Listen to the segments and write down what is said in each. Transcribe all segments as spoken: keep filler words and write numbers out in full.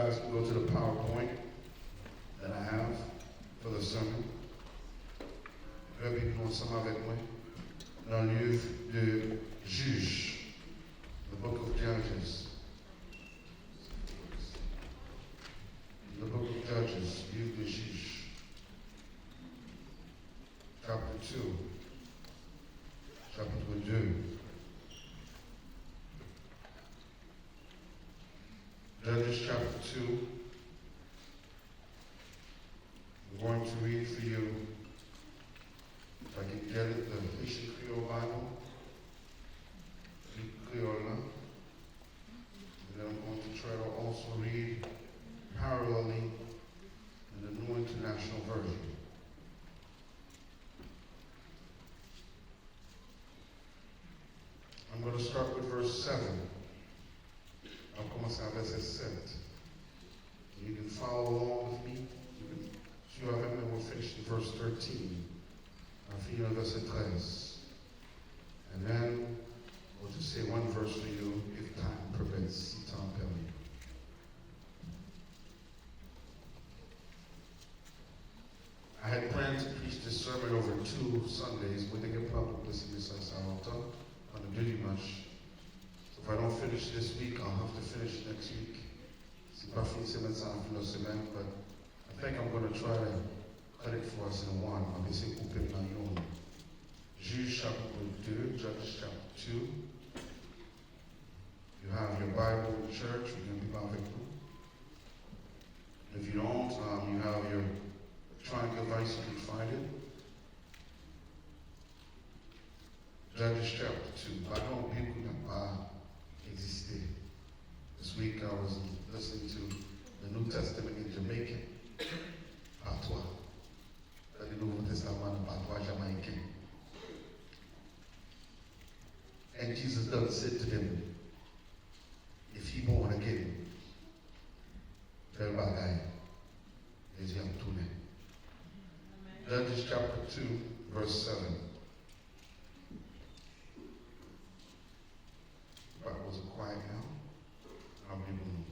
Let's go to the PowerPoint that I have for the sermon. Lè Bib nou ansanm avèk mwen nan liv de Jij, the book of Judges. The book of Judges, liv de Jij. Chapter two. Chapitre deux. Judges chapter two. I'm going to read for you, if I can get it, the Haitian Creole Bible. Bib Kreyòl la. And then I'm going to try to also read parallelly in the New International Version. I'm going to start with verse seven. Mwen ap kòmanse a vèsè sèt. You can follow along with me. You can suivre avec moi. We'll finish in verse thirteen. Mwen fini nan vèsè trèz. And then we'll just say one verse for you if time permits, si tan pèmèt. I had planned to preach this sermon over two Sundays. Mwen te gen plan pou m prese mesaj sa lontan, pandan de dimanch. So if I don't finish this week, I'll have to finish next week. Si m pa fini semèn sa a, m fini lòt semèn, but I think I'm gonna try to cut it for us in one. Mwen ap eseye koupe l nan youn. Jij chapit de, Judges chapter two. You have your Bible in church, ou gen Bib avèk nou. If you don't, um, you have your electronic device, you can find it. Judges chapter two. Pa gen yon Bib ki pa egziste. This week I was listening to the New Testament in Jamaican. Patwa. Tande Nouvo Testaman nan patwa jamayiken. And Jesus done said to them, "If he born again," bèl bagay. Jezi ap tounen. Judges chapter two, verse seven. That was a quiet now. I'll be moving.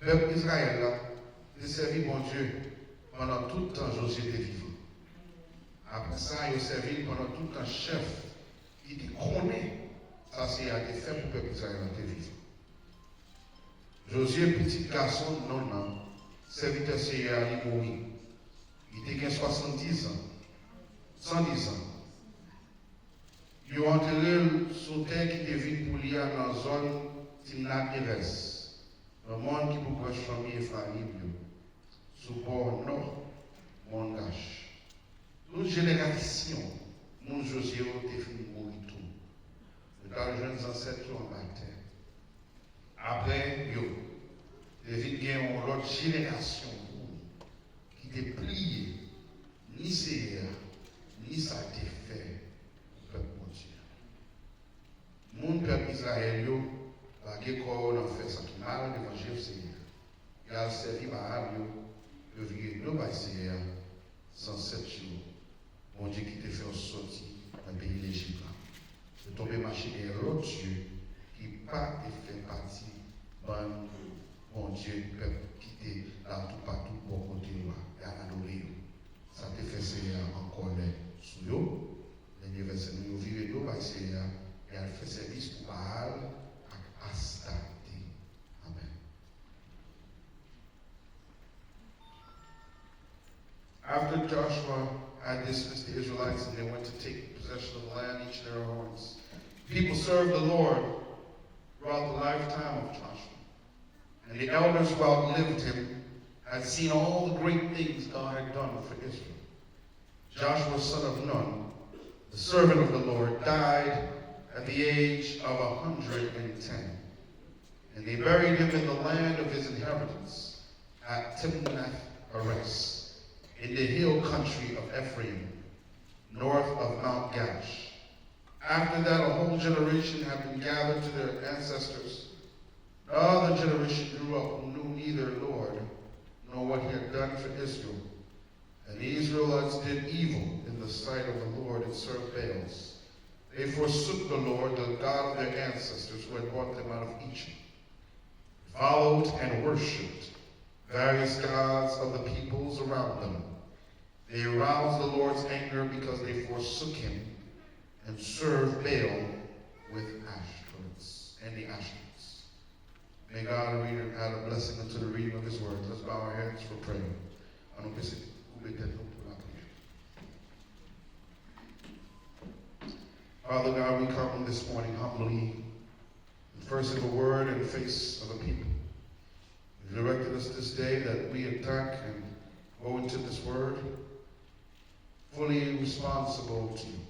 Pèp Izrayèl la te sèvi Bondye pandan tout tan Jozye te vivan. Apre sa, yo sèvi l pandan tout tan chèf ki te konnen sa Seyè a te fè pou pèp Izrayèl la te vivan. Jozye, pitit gason Nòn nan, sèvitè Seyè a, li mouri. Li te gen swasanndizan, san dizan. Yo antere l sou tè ki te vin pou li a nan zòn Timnat Erès, nan mòn ki pou branch fanmi Efrayim yo, sou bò nò mòn Gach. Tout jenerasyon moun Jozye yo te fin mouri tou. Yo t al jwenn zansèt yo anba tè. Apre yo, te vin gen yon lòt jenerasyon moun ki te bliye ni Seyè a, ni sa l te fè pou pèp Bondye a. Moun pèp Izrayèl yo lage kò yo nan fè sa ki mal devan je Seyè a. Y al sèvi Baal yo, yo vire do bay Seyè a, zansèt yo, Bondye ki te fè yo soti nan peyi Lejip la. Yo tonbe mache dèyè lòt dye ki pa te fè pati bann bondye pèp ki te la toupatou bò kote yo a, y al adore yo. Sa te fè Seyè a an kòlè sou yo. Dènye vèsè nou, yo vire do bay Seyè a, y al fè sèvis pou Baal ak Astarte. Amèn. After Joshua had dismissed the Israelites and they went to take possession of the land, each in their own homes, people served the Lord throughout the lifetime of Joshua. And the elders who outlived him had seen all the great things God had done for Israel. Joshua, son of Nun, the servant of the Lord, died at the age of a hundred and ten. And they buried him in the land of his inheritance, at Timnath Heres, in the hill country of Ephraim, north of Mount Gaash. After that, a whole generation had been gathered to their ancestors. The other generation grew up who knew neither the Lord nor what he had done for Israel. And the Israelites did evil in the sight of the Lord and served Baals. They forsook the Lord, the God of their ancestors, who had brought them out of Egypt, followed and worshipped various gods of the peoples around them. They aroused the Lord's anger because they forsook him and served Baal with Ashtoreths and the Ashtoreths. May God read and add a blessing unto the reading of his word. Let's bow our heads for prayer. An nou bese koube tèt nou pou lapriyè. Father God, we come this morning humbly, first in the word and face of a people. You directed us this day that we attack and go into this word fully responsible to you.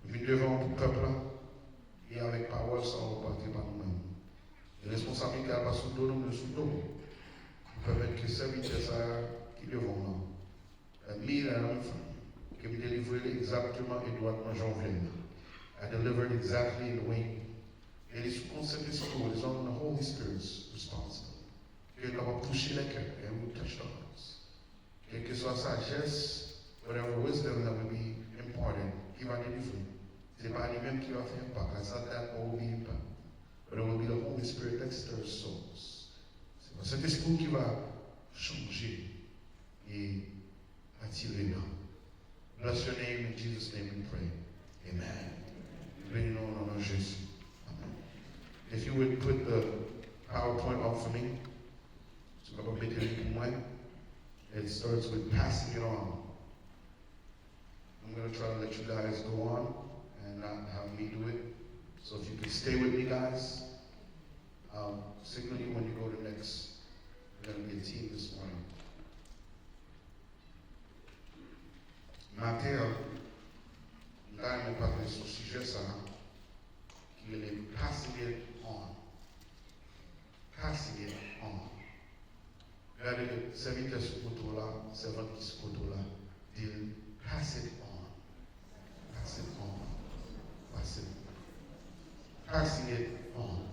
Nou vin devan w pou pèp la, e avèk pawòl sa w pote pa nou menm. E responsablite a pa sou do nou, men sou do w. Pou pèmèt ke sèvitè sa a ki devan w lan, that me that I'm in front, ke m delivre l egzakteman e dwatman jan w vle l la. I deliver it exactly in the way. E li sou kont Sentespri w, it is on the Holy Spirit's responsibility. Ke l kapab touche lè kè, and we touch the hearts. Kèlkeswa sajès, whatever wisdom that will be imparted, ki va delivre. Se pa li menm ki va fè enpak la, it's not that will be impact. But it will be the Holy Spirit that stirs souls. Se pa Sentespri w ki va chanje e atire nanm. Bless your name, in Jesus' name we pray. Amen. Beni nou nan non Jezi. Amen. If you would put the PowerPoint up for me. Si w kapab mete li pou mwen. It starts with passing it on. I'm going to try to let you guys go on and not have me do it. So if you can stay with me, guys, um, signal you when you go to next. We're going to be a team this morning. Maten an, m ta renmen pale sou sijè sa a ki rele Passing It On. Passing It On. Gade sèvitè sou kote w la, sèvant ki sou kote w la, di l, "Pass it on. Pass it on. Pass it. Passing it on."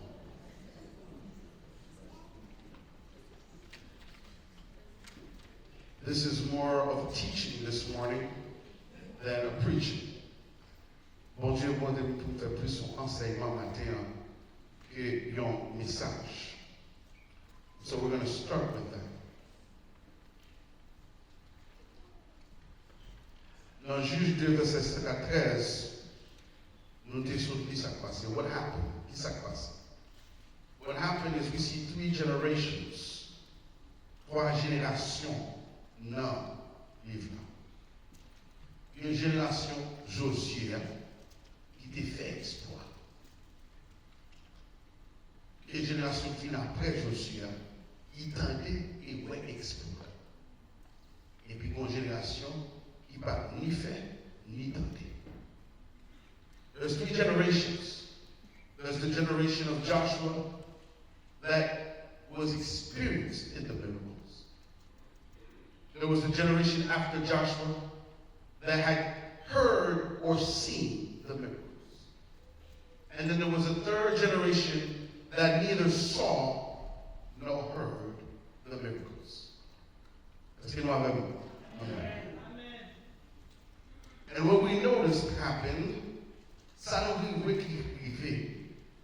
This is more of a teaching this morning than a preaching. Bondye mande m pou m fè plis yon ansèyman maten an ke yon mesaj. So we're going to start with that. Nan Jij de vèsè senk a trèz, nou te sot li sa k pase. What happened? Ki sa k pase? What happened is we see three generations. Twa jenerasyon nan liv la. Gen jenerasyon Jozye a ki te fè eksplwa. Gen jenerasyon ki vin apre Jozye a ki tande e wè eksplwa. Epi gen jenerasyon ki pa t ni fè ni tande. There's three generations. There's the generation of Joshua that was experienced in the miracles. There was a generation after Joshua that had heard or seen the miracles. And then there was a third generation that neither saw nor heard the miracles. Èske nou avè m? Amen. And what we noticed happened, sa nou rive ki rive,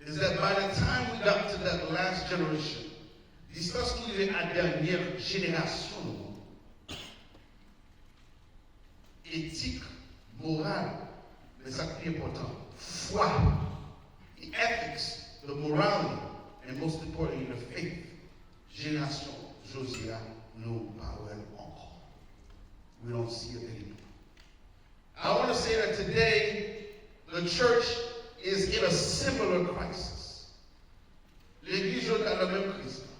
is that by the time we got to that last generation, jiskas nou rive a dènyè jenerasyon nou an, etik, moral, men sa k pi enpòtan, fwa, the ethics, the morality, and most importantly, the faith, jenerasyon Jozye a, nou pa wè l ankò. We don't see it anymore. I want to say that today, the church is in a similar crisis. Legliz yo nan menm kriz la.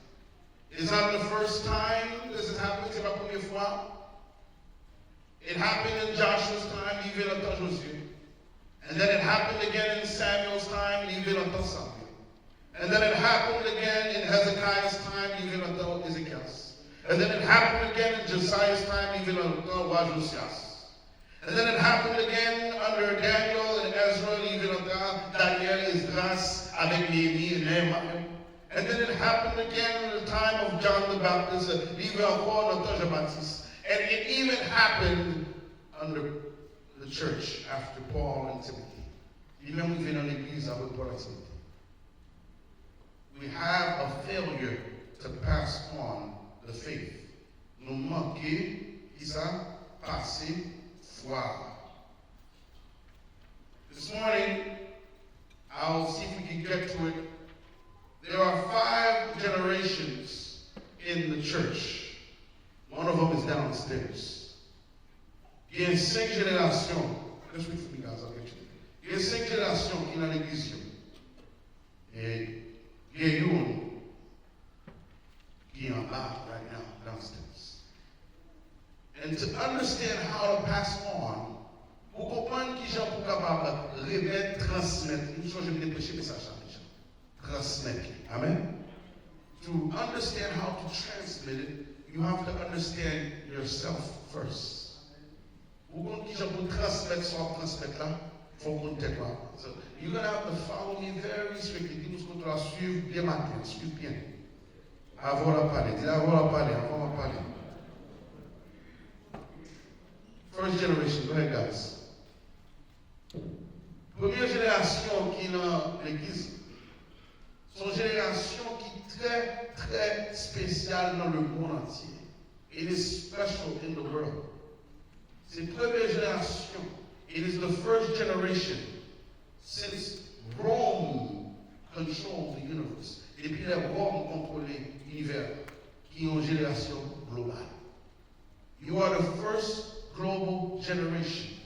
It's not the first time this has happened, se pa premye fwa. It happened in Joshua's time, li rive nan tan Jozye. And then it happened again in Samuel's time, li rive nan tan Samyèl. And then it happened again in Hezekiah's time, li rive nan tan Ezekyas. And then it happened again in Josiah's time, li rive nan tan wa Jozyas. And then it happened again under Daniel and Ezra, li rive nan tan Danyèl, Esdras, avèk Neyemi e Nehemya. And then it happened again in the time of John the Baptist, li rive ankò nan tan Jan Batis. And it even happened under the church after Paul and Timothy. Li menm rive nan legliz apre Pòl aksepte. We have a failure to pass on the faith. Nou manke, kisa? Pase fwa a. This morning, I'll see if we can get to it. There are five generations in the church. One of them is downstairs. Gen senk jenerasyon. Just wait for me, guys. I'll get you. Gen senk jenerasyon ki nan legliz yo. E gen youn ki anba right now, downstairs. And to understand how to pass on, pou konprann kijan pou kapab remèt, transmèt, nou sonje m te preche mesaj sa deja. Transmèt li. Amen. To understand how to transmit it, you have to understand yourself first. Ou konn kijan pou transmèt sa w ap transmèt la, fò w konn tèt ou avan. So, you're gonna have to follow me very strictly. Di moun sou kote w la, swiv byen maten, swiv byen. Avan w ap pale, di avan w ap pale, avan w ap pale. First generation, go ahead, guys. Premye jenerasyon ki nan legliz, se yon jenerasyon ki trè, trè espesyal nan lemonn antye. It is special in the world. Se premye jenerasyon. It is the first generation since Rome controlled the universe. Depi lè Wòm kontwole inivè, ki yon jenerasyon global. You are the first global generation.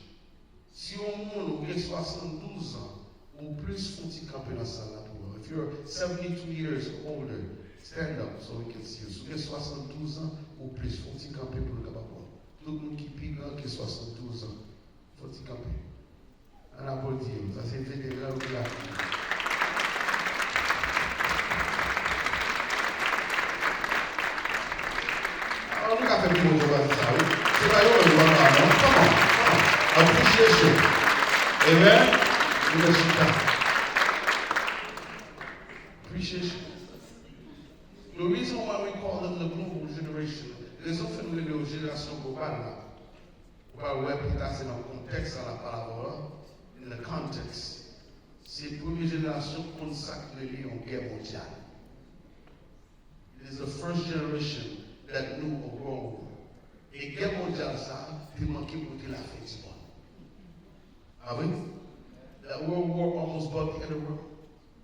Si yon moun ou gen swasanndouz an ou plis, fon ti kanpe nan sal la pou mwen. If you're seventy-two years or older, stand up so we can see you. Si w gen swasanndouz an ou plis, fon ti kanpe pou nou kapab wè w. Tout moun ki pi gran ke swasanndouz an, fon ti kanpe. Ann aplodi yo. Sa se veteran yo ki la. Ah, nou ka fè pi bon jan pase sa, wi. Se pa yo menm nou ap pale, non? Come on, come on. Appreciation. Amen. Nou fè chita. Appreciation. The reason why we call them the global generation, rezon fè nou rele yo jenerasyon global la. Ou pral wè pita se nan kontèks la l ap pale avè w la, in the context. Se premye jenerasyon k konn sa k rele yon gè mondyal. It is the first generation that knew a world war. E gè mondyal sa a te manke pote lafen di mond. Ah wi? That world war almost brought the end of the world.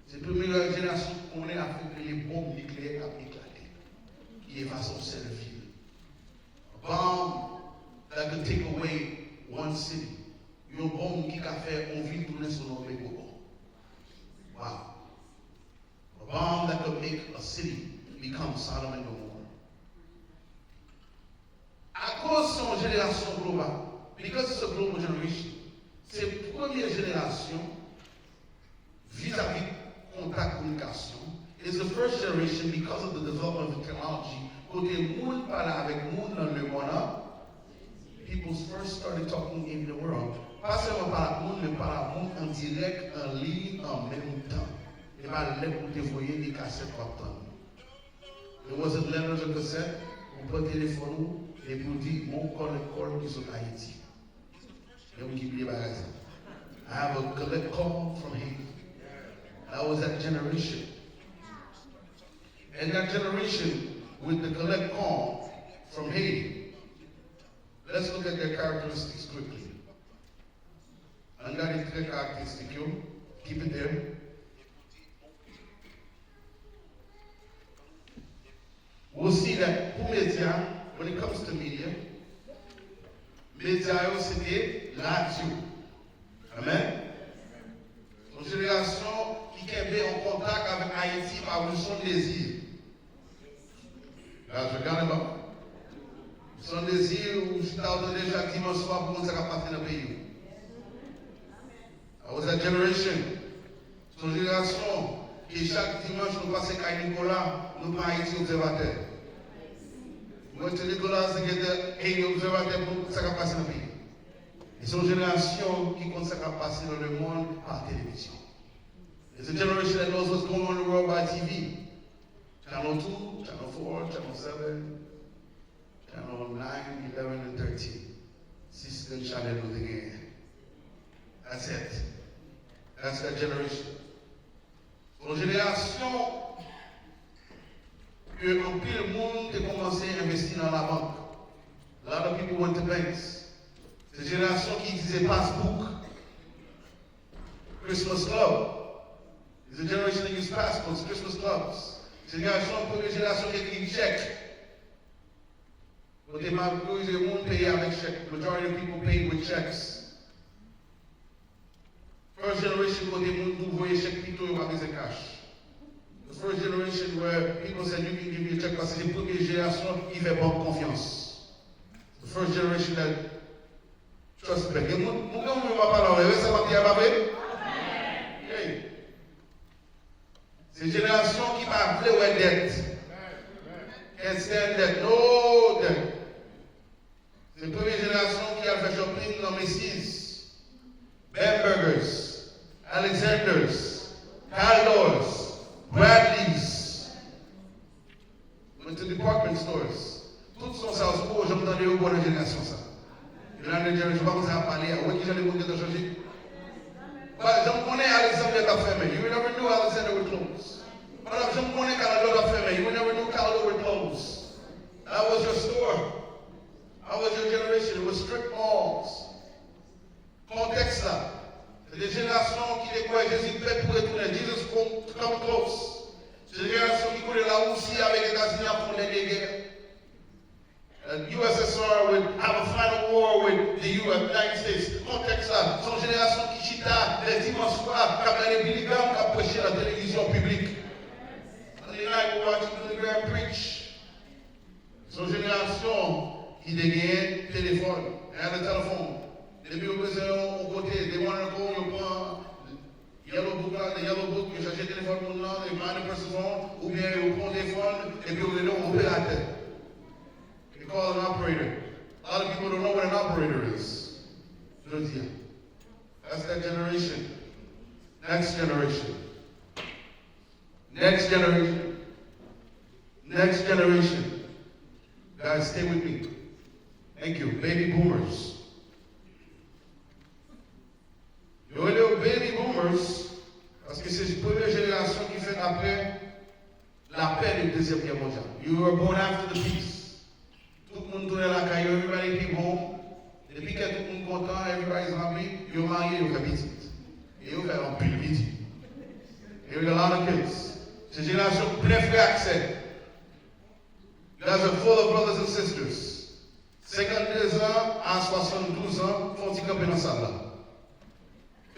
Se premye jenerasyon ki konnen afè k rele bonm nikleyè k ap eklate, ki efase yon sèl vil. A bomb that could take away one city. Yon bonm ki ka fè yon vil tounen sou non megabonm. Wow. A bomb that could make a city become Sodom and Gomorrah. Akoz se yon jenerasyon global, because it's a global generation, se premye jenerasyon vizavi kontak kominikasyon. It's the first generation because of the development of technology, kote moun pale avèk moun nan lemonn nan. People first started talking in the world. Pa sèlman pale ak moun, men pale ak moun an dirèk, an liy, an menm tan. E pa lèt ou te voye, e kasèt w ap tann. It wasn't letters or cassette. Ou pran telefòn ou epi ou di, "Bon, collect call ki sot Ayiti." Gen moun ki bliye bagay sa. I have a collect call from Haiti. That was that generation. And that generation with the collect call from Haiti, let's look at their characteristics quickly. Ann gade trè karakteristik yo. Keep it there. We'll see that pou medya, when it comes to media, medya yo se te radyo. Amen. Yon jenerasyon ki kenbe yon kontak avèk Ayiti pa Wilson Désir. Guys, we got him up. Wilson Désir, ou chita ou tande chak dimanch swa pou konn sa k ap pase nan peyi w. I was that generation. Se yon jenerasyon ke chak dimanch nou pase kay Nicolas, nou pran Haiti Observateur. We went to Nicolas to get the Haiti Observateur pou sa k ap pase nan peyi. E se yon jenerasyon ki konn sa k ap pase nan lemonn pa televizyon. It's a generation that knows what's going on in the world by T V. Channel two, Channel four, Channel seven, Channel nine, eleven and thirteen. Sis grenn chanèl nou te genyen. That's it. That's that generation. Se yon jenerasyon ke anpil moun te kòmanse envesti nan labank. A lot of people went to banks. Se jenerasyon ki itilize passbook, Christmas club. It's a generation that use passbooks, Christmas clubs. Se jenerasyon, premye jenerasyon ki ekri chèk. Kote majorite moun peye avèk chèk. Majority of people pay with checks. First generation kote moun tou voye chèk pito yo pa bezwen cash. The first generation where people said you can give me a check paske se premye jenerasyon ki fè bank konfyans. The first generation that trust bank. Gen moun, moun gen moun yo pa pale anlè, sa m ap di a pa vre? Hey. Se jenerasyon ki pa vle wè dèt. Can't stand debt. No debt. Se premye jenerasyon ki al fè shopping nan Macy's, Bamberger's, Alexander's, Caldor's, Bradley's. Went to department stores. Tout son sa yo, si w poko janm tande yo, bon nan jenerasyon sa. Yo nan jenerasyon pa konn sa y ap pale a. Ou wè kijan lemonn gentan chanje? Ou pa t janm konnen Alexander t ap fèmen. You never knew Alexander would close. Ou pa t ap janm konnen Caldor t ap fèmen. You never knew Caldor would close. That was your store. That was your generation. It was strip malls. Kontèks la, se de jenerasyon ki te kwè Jezi prèt pou retounen. Jesus come, come close. Se jenerasyon ki konnen Larisi avèk Etazini ap fè yon dènye gè. And U S S R would have a final war with the U S, United States. Kontèks la, se yon jenerasyon ki chita lè dimanch swa, k ap gade Billy Graham k ap preche nan televizyon piblik. Sunday night, we watch Billy Graham preach. Se yon jenerasyon ki te genyen telefòn. They had a telephone. Depi yo bezwen yon, yon kote, they wanted to go, yo pran Yellow Book la, the Yellow Book, yo chache telefòn moun nan, they find the person's phone, oubyen yo pran telefòn, epi yo rele yon operatè. They call an operator. A lot of people don't know what an operator is. Jodi a. That's that generation. Next generation. Next generation. Next generation. Guys, stay with me. Thank you. Baby boomers. Yo rele yo baby boomers paske se premye jenerasyon ki fèt apre lapè de Dezyèm Gè Mondyal. You were born after the peace. Tout moun tounen lakay yo, everybody came home. Depi kè tout moun kontan, everybody's happy, yo marye, yo fè pitit. E yo fè anpil pitit. They had a lot of kids. Se jenerasyon plen frè ak sè. You guys are full of brothers and sisters. Senkannde zan a swasanndouz an, fè yon ti kanpe nan sal la.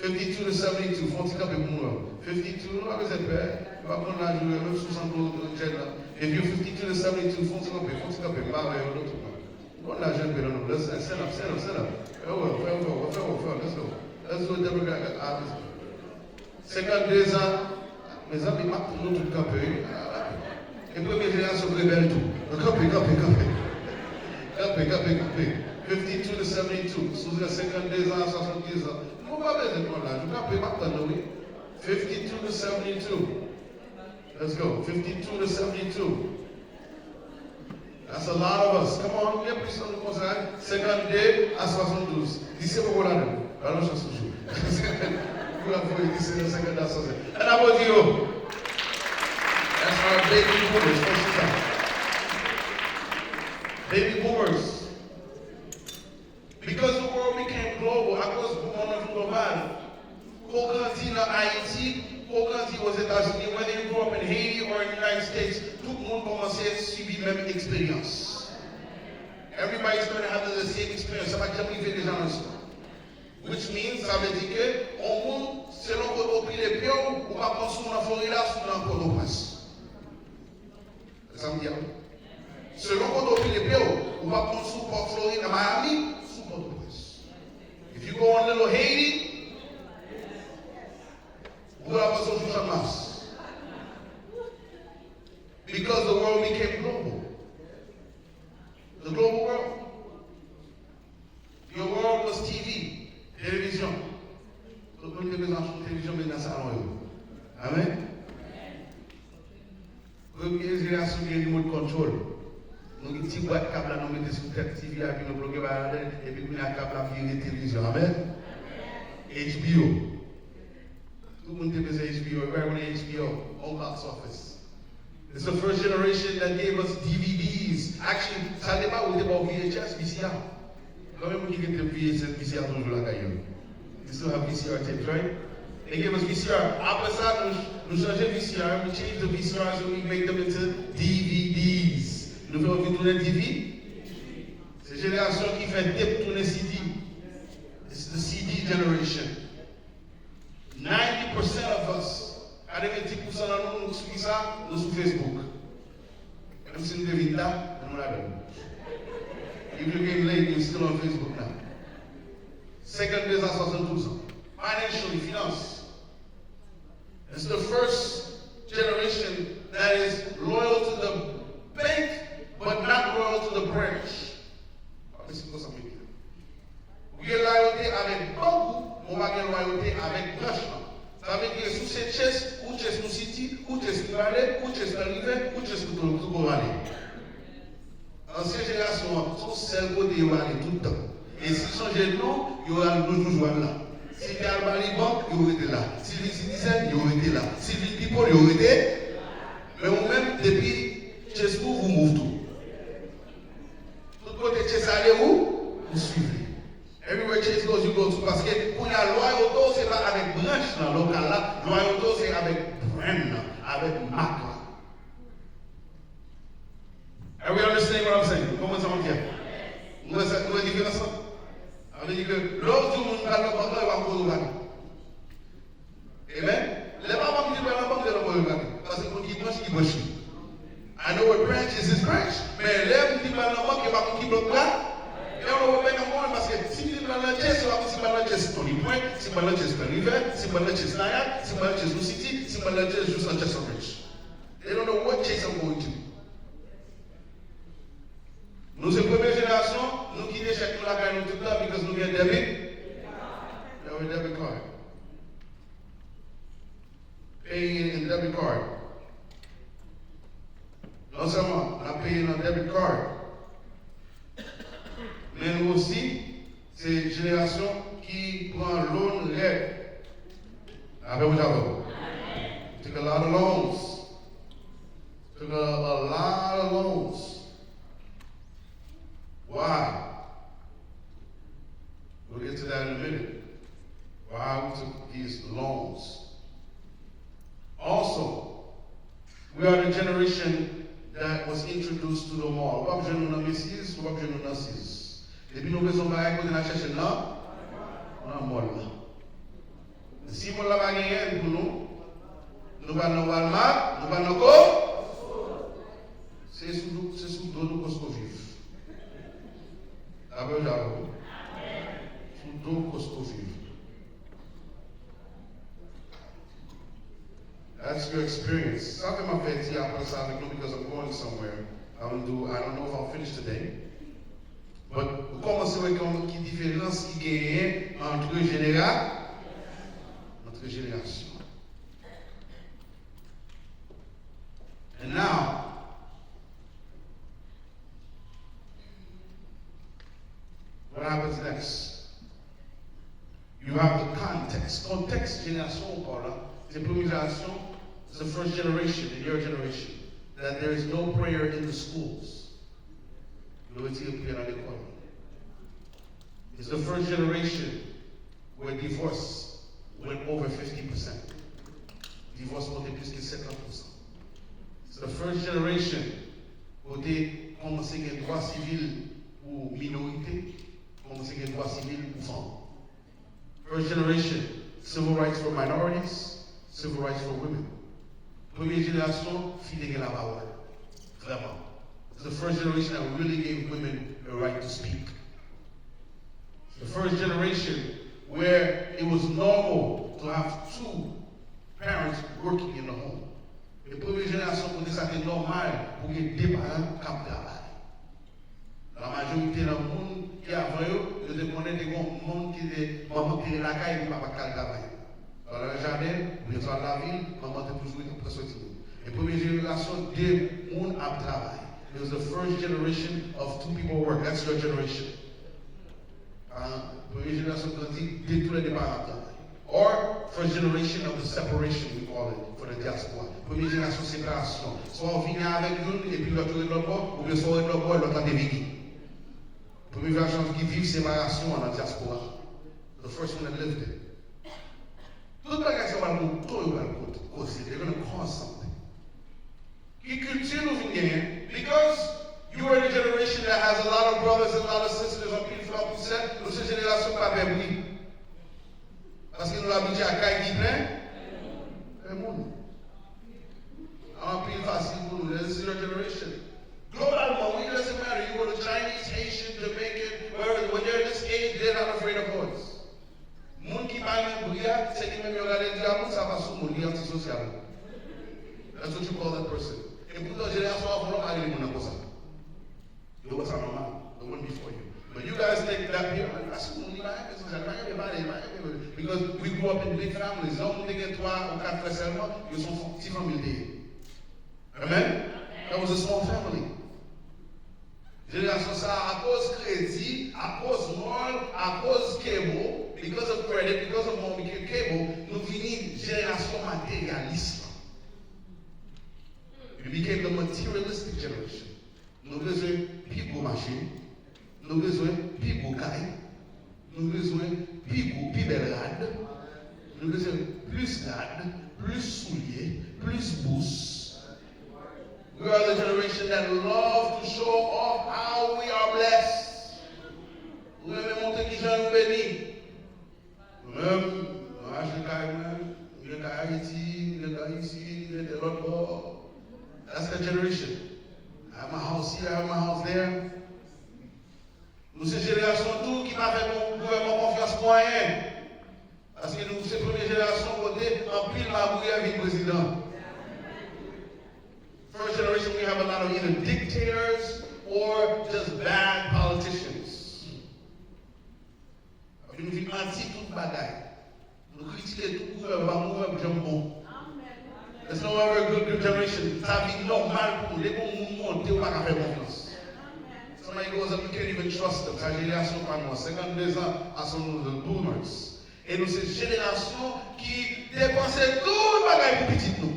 Fifty-two to seventy-two, fè yon ti kanpe pou mwen. Fifty-two, nou pa bezwen pè. Nou pa konn laj ou, menm si w sanble yon jèn la. If you fifty-two to seventy-two, fè yon ti kanpe, fè yon ti kanpe. M pa wè yo, non, tout moun. Nou konn laj yo, non, non. Let's stand up, stand up, stand up. Fè wè, fè wè, fè wè, fè wè, let's go. Let's do a demographic. Ah, let's go. Senkannde zan, mezanmi, m ap tann nou tout kanpe, wi. E premye jenerasyon rebèl tou. Kanpe, kanpe, kanpe. Kanpe, kanpe, kanpe. Fifty-two to seventy-two. Si w gen senkannde zan a swasanndiz an, nou pa bezwen pran laj. Kanpe, m ap tann nou, wi. Fifty-two to seventy-two. Let's go. Fifty-two to seventy-two. That's a lot of us. Come on, gen plis nan nou konsa, hein? Senkannde a swasanndouz. Lise poko ladan. Ba nou chans toujou. Pou la voye lise nan senkannde a swasanndouz. Ann aplodi yo. That's our baby boomers. Fò chita. Baby boomers. Because the world became global, akoz mond lan vin global, ke w grandi nan Ayiti, ke w grandi Ozetazini, whether you grew up in Haiti or in the United States, tout moun kòmanse sibi menm eksperyans. Everybody started having the same experience. Sa pa t janm rive deja nan istwa. Which means, sa vle di ke yon moun, selon kote w pile pye w, ou pa konn si w nan Florida, si w nan Pòtoprens. Sa m di a wi. Selon kote w pile pye w, ou p ap konn si w Port Florida, Miami, si w Pòtoprens. If you go on Little Haiti, ou la panse w sou Channmas. Because the world became global. The global world. Your world was T V, televizyon. Tout moun te bezwen achte yon televizyon, men nan salon yo. Amen. Premye jenerasyon gen remote control. Nou gen ti bwat kab la, nou mete sou tèt T V a, epi nou ploge bagay ladan, epi kounye a kab la vire televizyon. Amen. H B O. Tout moun te bezwen H B O, everybody wanted H B O, on box office. It's the first generation that gave us D V Ds. Actually, sa te pa ou te ba w V H S, V C R. Konbyen moun ki gen V H S, V C R toujou lakay yo? You still have V C R tapes, right? They gave us V C R. Apre sa, nou, nou chanje V C R, we change the V C Rs and we make them into D V Ds. Nou fè yo vin tounen D V D. Se jenerasyon ki fè tape tounen C D. It's the C D generation. Ninety percent of us, katrevenndis pousan nan nou, nou sou kisa? Nou sou Facebook. Menm si nou te vin ta, nou ladan. If you came late, you still on Facebook now. Senkannde a swasanndouz an. Financially, finans. It's the first generation that is loyal to the bank, but not loyal to the branch. Ou gen lwayote avèk bank ou, men w pa gen lwayote avèk branch lan. Sa vle di ke si w se Chase, ou Chase nou City, ou Chase nou Vale, ou Chase nan Rive, ou Chase nou Trou Kò Vale. Ansyen jenerasyon an, se yon sèl kote yo ale tout tan. E si sonje non, yo al, nou toujou al la. Si te al ba li bank, yo rete la. Si vin Citizen, yo rete la. Si vin People, yo rete. Men ou menm, depi Chase move, ou move tou. Tout kote Chase ale, ou, ou swiv li. Everywhere Chase goes, you go too. Paske kounye a lwayote w se pa avèk branch lan, lokal la, lwayote w se avèk brand lan, avèk mak lan. Are we understanding what I'm saying? Konprann sa m ap di a? Nou wè sa, nou wè diferans lan? Sa vle di ke lè w di yon moun pral nan bank lan, yo pa konn kote w prale. Amen? Lè papa m di pral nan bank, se nan bank yo prale. Paske konn ki branch, ki branch li. I know a branch is his branch. Men lè m di pral nan bank, yo pa konn ki blòk la. Yo pa konn bank an konn, paske si m di pral nan Chase, yo pa konn si pral nan Chase Stony Point, si pral nan Chase Bel River, si pral nan Chase Nayad, si pral nan Chase New City, si pral nan Chase jis nan Chase Orange. They don't know what Chase I'm going to. Nou se premye jenerasyon, nou kite chèk nou lakay nou tout tan because nou gen debit. Nou gen debit card. Paying in debit card. Non sèlman n ap peye nan debit card, men nou osi se jenerasyon ki pran loan rèd. Apre mwen avè w. Take a lot of loans. Took a, a lot of loans. Why? We'll get to that in a minute. Why we took these loans. Also, we are the generation that was introduced to the mall. Ou p ap jwenn nou nan Macy's, ou p ap jwenn nou nan Sears. Depi nou bezwen bagay, kote n al chèche l nan? Nan mall la. Si mall la pa genyen l pou nou, nou pral nan Walmart, nou pral nan Costco. Se sou, se sou do nou Costco viv. Apre Japon. Sou do Costco viv. That's your experience. Sa fè m ap fè ti aprann sa avèk nou because I'm going somewhere. I don't do, I don't know if I'll finish today. But ou kòmanse wè kòman ki diferans ki genyen antre jenera, antre jenerasyon. And now, what happens next? You have the context. Kontèks jenerasyon ou pa w la, se premye jenerasyon, it's the first generation in your generation that there is no prayer in the schools. Yo retire priyè nan lekòl. It's the first generation where divorce went over fifty percent. Divòs monte plis ke senkant pousan. It's the first generation kote kòmanse gen dwa sivil pou minorite, kòmanse gen dwa sivil pou fanm. First generation, civil rights for minorities, civil rights for women. Premye jenerasyon, fi te gen lapawòl. Vrèman. It's the first generation that really gave women a right to speak. The first generation where it was normal to have two parents working in the home. E premye jenerasyon kote sa te nòmal pou gen de paran k ap travay. La majorite nan moun ki avan yo, yo te konnen te gen yon moun ki te, manman ki te rete lakay, epi papa k t al travay. Swa nan jaden, oubyen swa lavil, manman te toujou rete pran swen timoun. E premye jenerasyon, de moun ap travay. It was the first generation of two people work. That's your generation. Ah, premye jenerasyon grandi, de, toulède paran ap travay. Or first generation of the separation, we call it, for the diaspora. Premye jenerasyon separasyon. Swa w vini avèk youn epi lòt yo ret lòt bò, oubyen swa w ret lòt bò, lòt la te vini. Premye jenerasyon ki viv separasyon an nan diaspora. The first one that lived it. Tout bagay sa pral kote, yo pral kote, koze, they're gonna cause something. Ki kilti nou vin genyen? Because you are the generation that has a lot of brothers and a lot of sisters, anpil frè, anpil sè, nou se jenerasyon k pa pè bri. Paske nou abitye ak kay ki plen, plen moun. Anpil fasil pou nou. This is your generation. Globalman, wi, it doesn't matter. You go to Chinese, Haitian, Jamaican, wherever, when they're this age, they're not afraid of boys. Moun ki pa renmen bri a, se li menm yo gade di a moun sa pa sou moun, li antisosyal. That's what you call that person. E poutan, jenerasyon avan w pa rele moun nan konsa. Yo wè sa nòmal, the one before you. But you guys think that people, pa sou moun, li pa renmen sosyal, li pa renmen pale, li pa renmen, because we grew up in big families. Lè yon moun te gen twa ou kat frè sèlman, yo se yon ti fanmi l te ye. Amen? That was a small family. Jenerasyon sa a, akoz kredi, akoz mall, akoz cable, because of credit, because of mall, because cable, nou vini jenerasyon materyalis lan. We became the materialistic generation. Nou bezwen pi gwo machin, nou bezwen pi gwo kay, nou bezwen pi gwo, pi bèl rad, nou bezwen plis rad, plis soulye, plis bous. We are the generation that love to show off how we are blessed. Nou renmen montre kijan nou beni. Mwen menm, mwen achte kay mwen, mwen gen kay Ayiti, mwen gen kay isit, mwen gen tèl lòt bò. That's the generation. I have my house here, I have my house there. Nou se jenerasyon tou ki pa fè gouvènman konfyans pou anyen. Paske nou se premye jenerasyon kote anpil magouyè vin prezidan. First generation, we have a lot of either dictators or just bad politicians. Epi nou vin mati tout bagay. Nou kritike tout gouvènman, pa gouvènman janm bon. There's no ever a good, good generation. Sa vin nòmal pou nou. Depi yon moun monte, ou pa ka fè konfyans. Somebody goes up, you can't even trust them. Sa jenerasyon pa nou an. Senkannde zan, a son nou the boomers. E nou se jenerasyon ki depanse tout bagay pou pitit nou.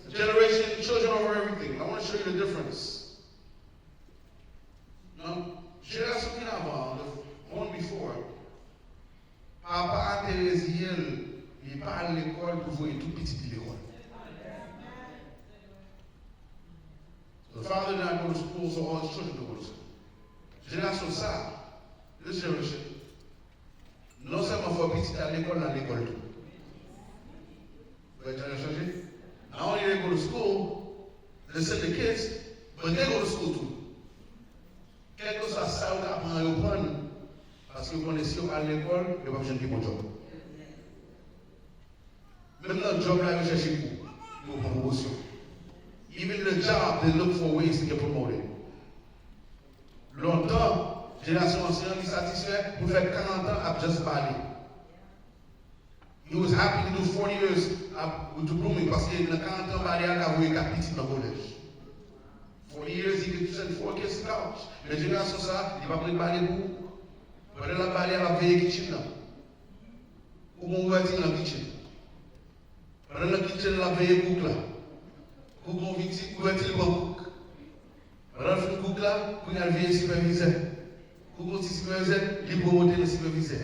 Generation, children over everything. I want to show you the difference. Nan jenerasyon ki nan avan, the one before, papa a te reziyen l, li pa al lekòl pou voye tout pitit li lekòl. The father did not go to school, so all his children don't go to school. Jenerasyon sa, this generation, non sèlman fò pitit la lekòl, l al lekòl tou. But generation chanje. Not only they go to school, they send the kids, but they go to school too. Kèlkeswa sa yo ka pran, yo pran. Paske yo konnen si yo pa al lekòl, yo p ap jwenn pi bon djòb. Menm nan djòb la, yo chèche kou pou yo pran pwomosyon. Even the job, they look for ways to get promoted. Lontan, jenerasyon ansyen an, li satisfè pou fè karant an ap just bale. He was happy to do forty years ap, to grooming, paske nan karant an, bale a ka voye kat pitit nan kolèj. Forty years, he could send four kids to college. Men jenerasyon sa, li p ap ret bale pou ou. Pandan l ap bale a, l ap veye kitchen nan. Ou gon ouvèti nan kitchen. Pandan nan kitchen, l ap veye kouk la. Kouk gon viti, ouvèti, li pran kouk. Pandan l fin kouk la, kounye a l veye sipèvizè. Kouk gon ti sipèvizè, li pwomote nan sipèvizè.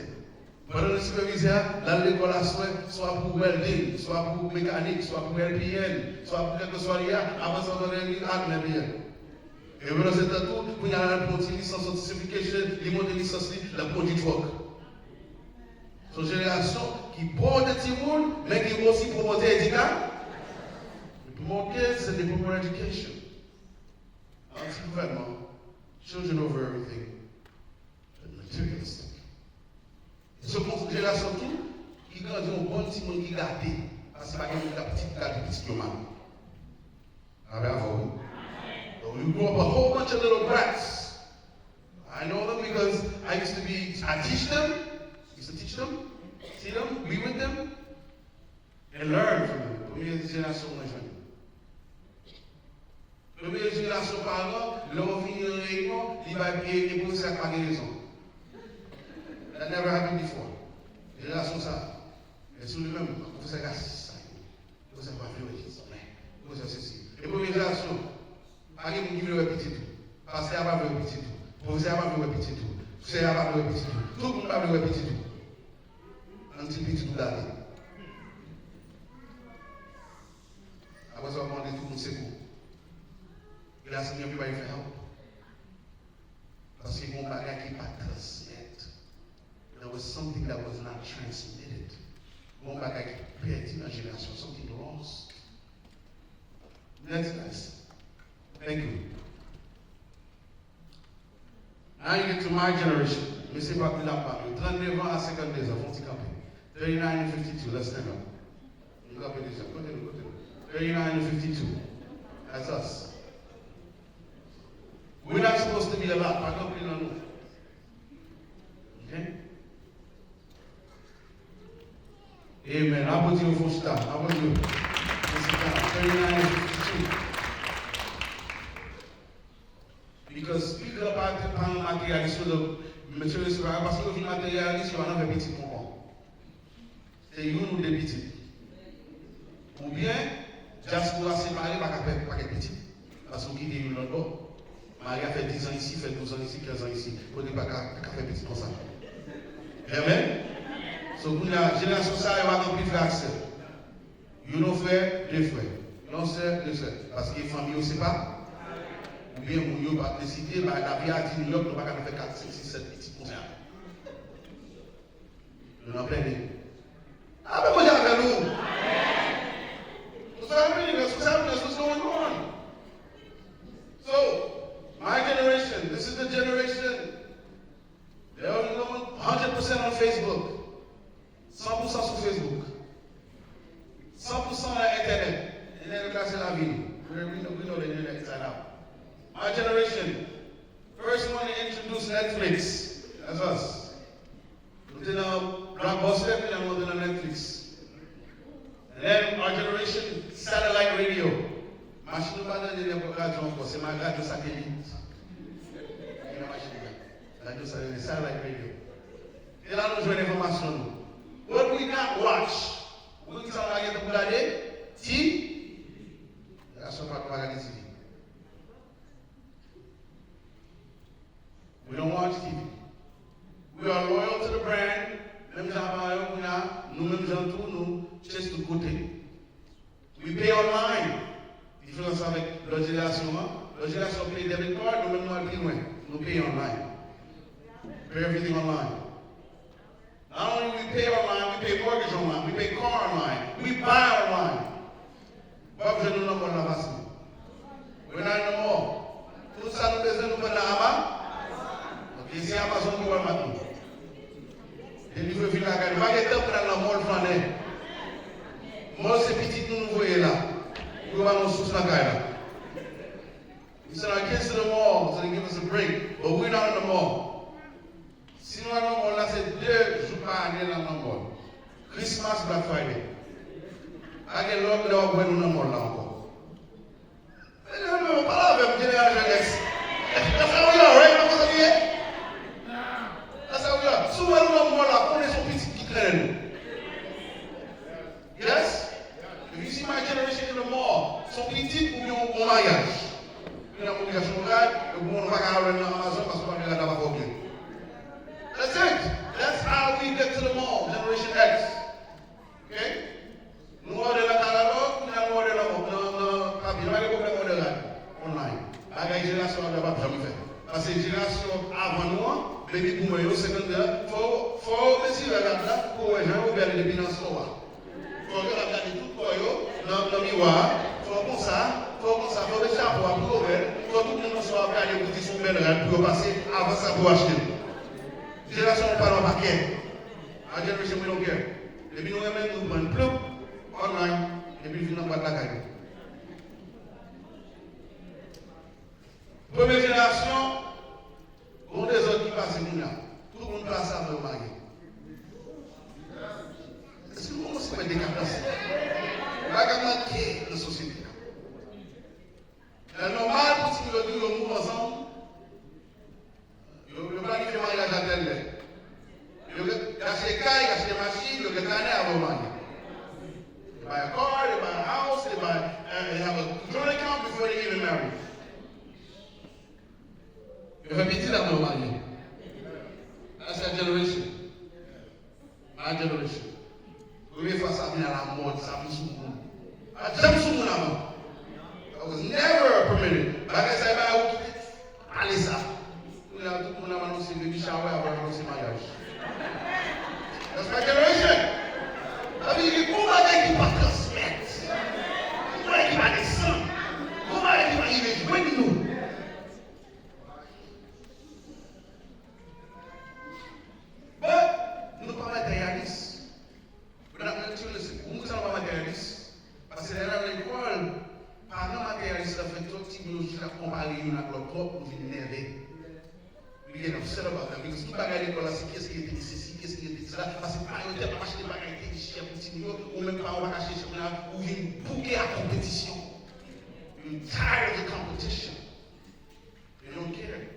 Pandan nan sipèvizè a, l al lekòl aswè, swa pou welding, swa pou mekanik, swa pou L P N, swa pou kèlkeswa li a, apre sa, pandan li ak L P N. E pandan se tan tou, kounye a l al pran ti lisans, yon ti certification, li monte lisans li, l ap kondui truck. Se yon jenerasyon ki pwomote timoun, men ki osi pwomote edika, promote kids and they promote education. Anti gouvènman, children over everything, but materialistic. Se yon jenerasyon tou ki grandi yon bann timoun ki gate, paske pa gen moun k ap ti gade pitit yo mal. Amen avè w, wi. So you grow up a whole bunch of little brats. I know them because I used to be, I teach them, used to teach them, see them, be with them, and learn from them. Premye jenerasyon mwen jwenn. Premye jenerasyon paran, lè w vini nan reyinyon, li bay pye e pwofesè a k pa gen rezon. That never happened before. Jenerasyon sa, men sou li menm, pwofesè rasis sa yo. Pwofesè pa vle wè pitit, men pwofesè sesi. E premye jenerasyon, pa gen moun ki vle wè pitit ou. Pastè a pa vle wè pitit ou. Pwofesè a pa vle wè pitit ou. Sè a pa vle wè pitit ou. Tout moun pa vle wè pitit ou. Ann ti pitit ou gade. Apre sa, w ap mande tout moun sekou. E la, Senyè, everybody for help. Paske gon bagay ki pa transmèt. There was something that was not transmitted. Gon bagay ki pèdi nan jenerasyon. Something lost. Next, guys. Thank you. Now you get to my generation. Mesye pa t vin ap pale. Trannde an a senkannde an, fè yon ti kanpe. Thirty-nine and fifty-two, let's stand up. Nou kanpe deja. Kote nou, kote nou? Thirty-nine and fifty-two. That's us. We're not supposed to be a lot. Pa gen anpil nan nou. Okay? Amen. Aplodi yo, fè yon chita. Aplodi yo. Fè yon chita. Thirty-nine and fifty-two. Because pi gran pa, pa yon materyalis yo, donk, mesye yo se pa, paske yo vin materyalis, yo pa nan fè pitit ankò. Se youn ou de pitit. Oubyen, dyaspora separe pa ka fè pakèt pitit. Paske w kite youn lòt bò. Mari a fè diz an isi, fè douz an isi, kenz an isi. Kote pa ka, pa ka fè pitit konsa. Amen? So, kounye a, jenerasyon sa yo pa gen anpil frè ak sè. Youn yon frè, de frè. Yon sè, de sè. Paske fanmi yo se pa. Oubyen moun yo pa deside, ba, lavi a di nou, nou pa ka fè kat, senk, sis, sèt pitit konsa. Nou nan plede. Amen, Bondye avè nou. What's happening? What's happening? What's going on? So, my generation, this is the generation. They are one hundred percent on Facebook. San pou san sou Facebook. San pou san nan entènèt. Entènèt la se lavi nou. We, we know, we know the internet inside out. My generation, first one to introduce Netflix. That's us. Nou te nan Blockbuster, epi nou te nan Netflix. And then our generation, satellite radio. Machin nou pa tande nenpòt radyo ankò, se ma-, radyo satelit. Ki nan machin nan. Radyo satelit, satellite radio. E la nou jwenn enfòmasyon nou. What we not watch? Ou konn kisa nou pa gentan pou gade? Ti. Jenerasyon pa nou pa gade T V. We don't watch T V. We are loyal to the brand. Menm jan aparèy yo, kounye a, nou menm jan tou, nou chase tout kote. We pay online. Diferans avèk lòt jenerasyon an. Lòt jenerasyon peye debit card, nou menm nou al pi lwen. Nou peye online. Pay everything online. Not only we pay online, we pay mortgage online, we pay car online. W ap jwenn nou nan mòl la fasil. We're not in the mall. Tout sa nou bezwen, nou pran nan Ama-, ok, se Amazon ki Walmart nou. Delivre vin lakay nou. Pa gen tan pou n al nan mòl flannen. Mòl se pitit nou nou voye la. Pou yo ba nou sous nan kay la. We send our kids to the mall so they give us a break, but we're not in the mall. Si nou al nan mall la, se de jou pa ane n al nan mall. Christmas, Black Friday. Pa gen lòt lè w ap wè nou nan mall la ankò. Men, men, men, pale avè m, Jeneral Jeunesse. That's how we are, right? Nan konsa nou ye? That's how we are. Si w wè nou nan mall la, konnen se yon pitit ki trennen nou. Yes? If you see my generation in the mall, se yon pitit oubyen yon maryaj. Kounye a m oblije achte yon rad, epi mwen pa ka al nan Amazon paske w pa vle rad la pa fè w byen. That's it. That's how we get to the mall, Generation X. Ok? Nou òdè nan katalòg, kounye a nou òdè nan, nan, nan papye. Nou pa gen pwoblèm òdè rad online. Bagay jenerasyon an p ap janm fè. Paske jenerasyon avan nou an, baby boomer yo, senkannde an, fò, fò yo mezire rad la pou wè jan yo bèl depi nan store a. Fò yo kapab gade tout kò yo nan, nan miwa a. Fò konsa, fò konsa, fò met chapo a pou yo bèl. Fò tout moun nan swa ap gade pou di se yon bèl rad pou yo pase, avan sa pou yo achte l. Jenerasyon nou pa nan pakèt. A generation we don't care. Depi nou renmen, nou pran l ploup, online, epi l vin nan bwat lakay nou. Premye jenerasyon, gon dezòd ki pase kounye a. Tout moun pase avan yo marye. Èske nou kòmanse wè dekadans? Bagay manke nan sosyete a. Lè nòmal pou timoun yo di yo move ansanm, yo, yo planifye maryaj a tèl lè. Yo buy a car, they buy a house, they buy, uh, they have a joint account before they even marry. Yo fè pitit apre yo marye. That's that generation. My generation. Premye fwa sa vin alamòd, sa vin sou moun. Pa t janm sou moun avan. That was never permitted. Bagay sa yo ba ou kite pale sa. Kounye a tout moun ap anonse baby shower, ap anonse maryaj. That's my generation. Sa vle di gen yon bagay ki pa transmèt. Yon bagay ki pa desann. Yon bagay ki pa rive jwenn nou. But, nou pa materyalis. But I'm not materialistic. Ou moun sa pa materyalis. Paske lè l al lekòl, paran materyalis la fè twòp timoun yo jis ap konpare youn ak lòt twòp, nou vin nève. We get upset about that because tout bagay lekòl la, se kiyès ki rete sesi, kiyès ki rete sela. Paske paran yo tèlman achte bagay ki chè pou timoun yo, ou menm paran w pa ka chèche moun la, ou vin bouke ak konpetisyon. You tired of the competition. You don't care.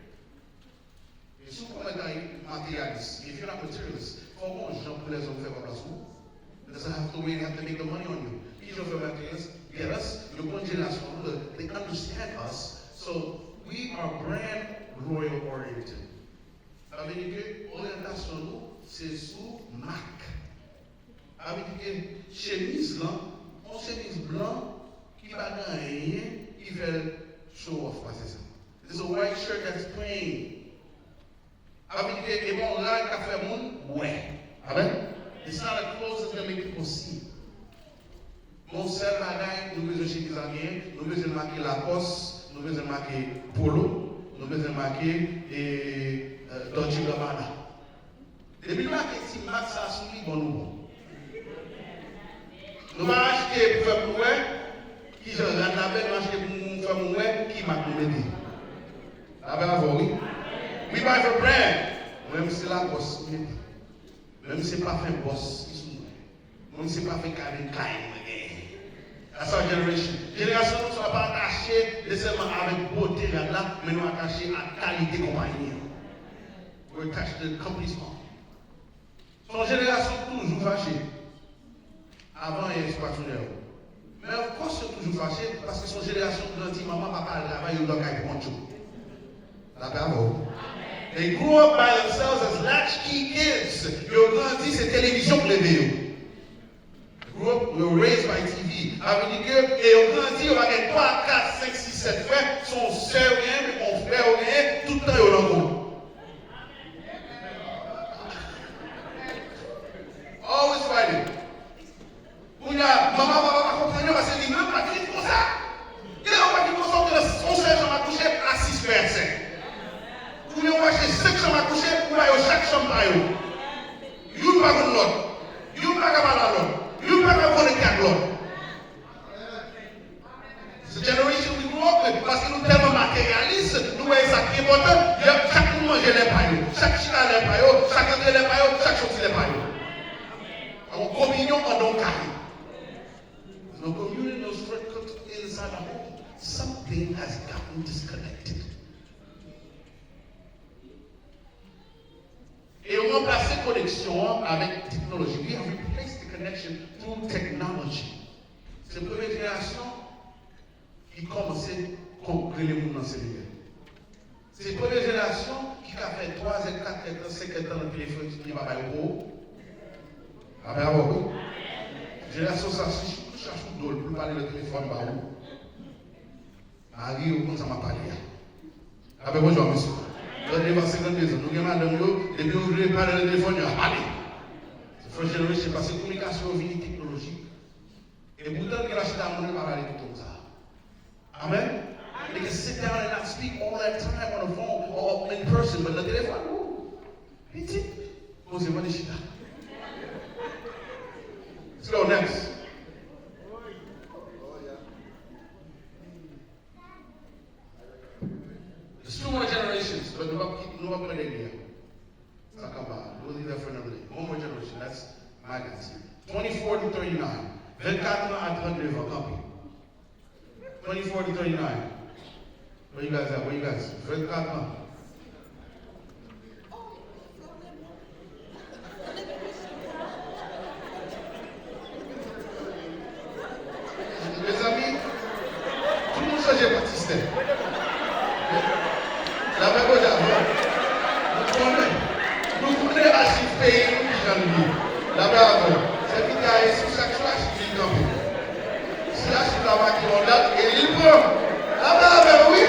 E si w kòmanse materyalis, if you're not materialist, fò w gon jan pou lèzòm fè pa plas ou. That's how the way they have to make the money on you. Ki jan fè materyalis? Get us, yo konn jenerasyon nou, they understand us, so we are brand royal oriented. Sa vle di ke oryantasyon nou se sou mak. Sa vle di ke chemiz lan, yon chemiz blan ki pa gen anyen ki fè l show off pase sa. It's a white shirt that's plain. Sa vle di ke e pa yon rad k ap fè moun wè. Amen. It's not a clothes that's gonna make people see. Yon sèl bagay, nou bezwen chemiz la genyen, nou bezwen make Lacoste, nou bezwen make Polo, nou bezwen make, e, e, Dolce Gabbana. Depi l make ti mak sa sou li, bon, nou bon. Nou pa achte pou fè moun wè ki jan rad la bèl, nou achte pou moun fè moun wè ki mak nou mete. Sa vre avè w, wi. We buy for brand. Mwen menm se Lacoste m mete. Mwen menm se pafen Boss ki sou mwen. Mwen menm se pafen Calvin Klein mwen genyen. That's our generation. Jenerasyon nou sa pa atache nesesèman avèk bote rad la, men nou atache ak kalite konpayi an. We're attached to the company's mark. Se yon jenerasyon ki toujou fache. Avan yè, se pa tou nèf. Men of course yo toujou fache, paske se yon jenerasyon ki grandi, manman, papa al travay, yo dòmi kay pou kont yo. Lapè avè w. They grew up by themselves as latchkey kids. Yo grandi, se televizyon k leve yo. Grew up, we were raised by T V. Sa vle di ke, e yo grandi, yo pa gen twa, kat, senk, sis, sèt frè, se yon sè yo genyen, yon frè yo genyen, tout tan yo nan kont. Always fighting. Kounye a, manman, papa pa konprann yo, paske li menm pa t vin konsa. Gen yon pa t vin konsa, ou te nan yon sèl chanm a kouche a sis frè a sè. Ou gen yon achte senk chanm a kouche, ou ba yo chak chanm pa yo. Youn pa konn lòt. Youn pa ka pale a lòt. Youn pa ka konekte ak lòt. It's the generation we grew up with. Paske nou tèlman materyalis, nou wè e sa ki enpòtan. Yap, chak moun manje lè pa yo. Chak chita lè pa yo. Chak antre lè pa yo. Chak soti lè pa yo. Yon kominyon anndan yon kay. No communion, no shortcut inside the home. Something has gotten disconnected. E yo ranplase koneksyon an avèk teknoloji. We have replaced the connection through technology. Se premye jenerasyon ki kòmanse kon-, rele moun nan selilè. Se premye jenerasyon ki ka fè twazè, katrè tan, senkè tan nan telefòn, li pa bay ou. Apre avè w, wi. Jenerasyon sa, si w chache yon dòl pou l pale nan telefòn ba ou. Mari yo konn sa m ap pale a. Apre bonjou, mesye. Trannde pa senkannde zan. Nou gen madanm yo, depi yo vle pale nan telefòn, yo ap pale. Se first generation, paske kominikasyon yo vini teknolojik. E poutan, gen la chita moun yo pa pale tout konsa. Amen. They can sit down and not speak all that time on the phone or in person, but nan telefòn, woo. Pitit. Poze mande chita. Let's go next. There's two more generations, but nou p ap, nou p ap pran dènye a. Sa k anba a. We'll leave that for another day. One more generation. That's my guys. Twenty-four to thirty-nine. Vennkat an a trannde an, kanpe. Twenty-four to thirty-nine. Where you guys at? Where you guys? Vennkat an. Oh, you feel them? Let me push you. Lapè kote avè w? Nou konnen, nou konnen achiv peyi nou kijan l ye. Lapè avè w. Sèvitè a ye sou chak sou achiv li kanpe. Si achiv la make yon dat, e li pran. Lapè avè w, wi.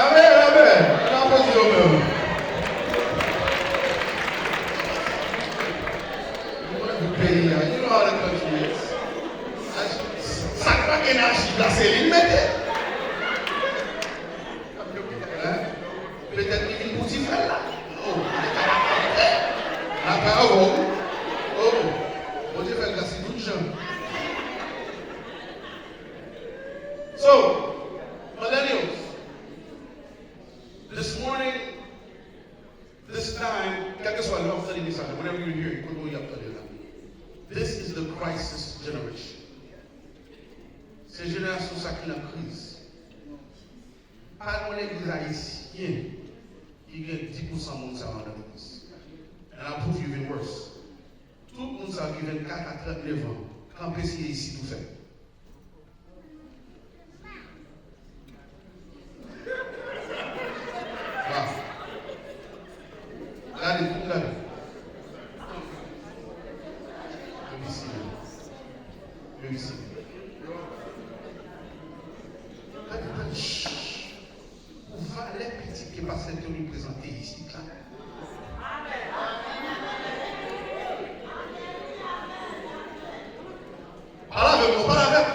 Amèn, amèn. Ann aplodi yo menm. Nou konnen tout peyi a. You know how the country is. Sa k pa gen nan achiv la, se li l mete. Hein? Petèt li vin pou ti frè l la. Oh, li te ka la kalite. Lapè avè w. Oh, Bondye fè l gras li tout jan. So, millennials, this morning, this time, kèlkeswa lè w ap tande mesaj la, whenever you hear it, kote w ap tande l la, this is the crisis generation. Se jenerasyon sa ki nan kriz. Pa gen yon legliz ayisyen ki gen dis pousan moun sa yo nan legliz. And I'll prove you even worse. Tout moun sa yo ki vennkat a trannèf an, kanpe siye isit ou fè. Wow. Gade, tout gade. Mwen isi menm. Mwen isi menm. Gade, gade, shh. Pou valè pitit ke pastè Tony prezante isit la. Pale avè m non, pale avè m.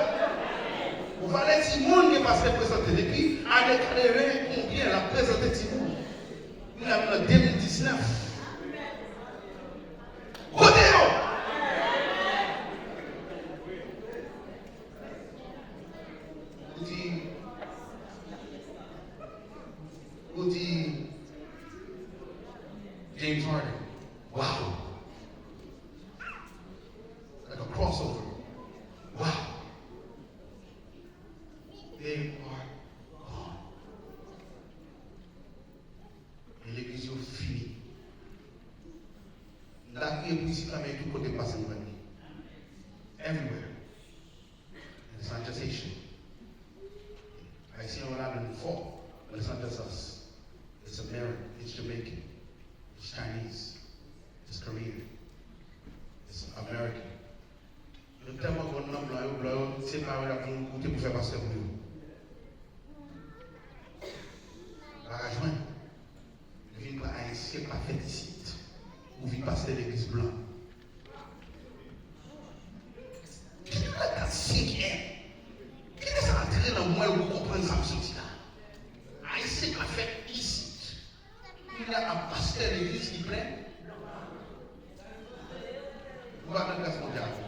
Pou valè timoun ke pastè prezante depi ane katreven konbyen, l ap prezante timoun. Kounye a nou nan de mil diznèf. Kote yo? Ou di, ou di James Harden. Wow. Like a crossover. Wow. They are gone. E legliz yo fini. M ta kriye pou isit la, men tout kote m pase m jwenn li. Everywhere. And it's not just Haitian. Ayisyen yo ladan nou fò, but it's not just us. It's American, it's Jamaican, it's Chinese, it's Korean, it's American. Yo tèlman konn nan blan yo, blan yo separe l ap vin goute pou fè pastè pou yo. Pa ka jwenn. Yo vin pran ayisyen k pa fèt isit pou vin pastè legliz blan. Kite bagay la sink in. Kite sa antre nan mwen pou konprann sa m soti la. Ayisyen k pa fèt isit. Kounye a ap pastè legliz ki plen. Ou pa nan gras Bondye avè w.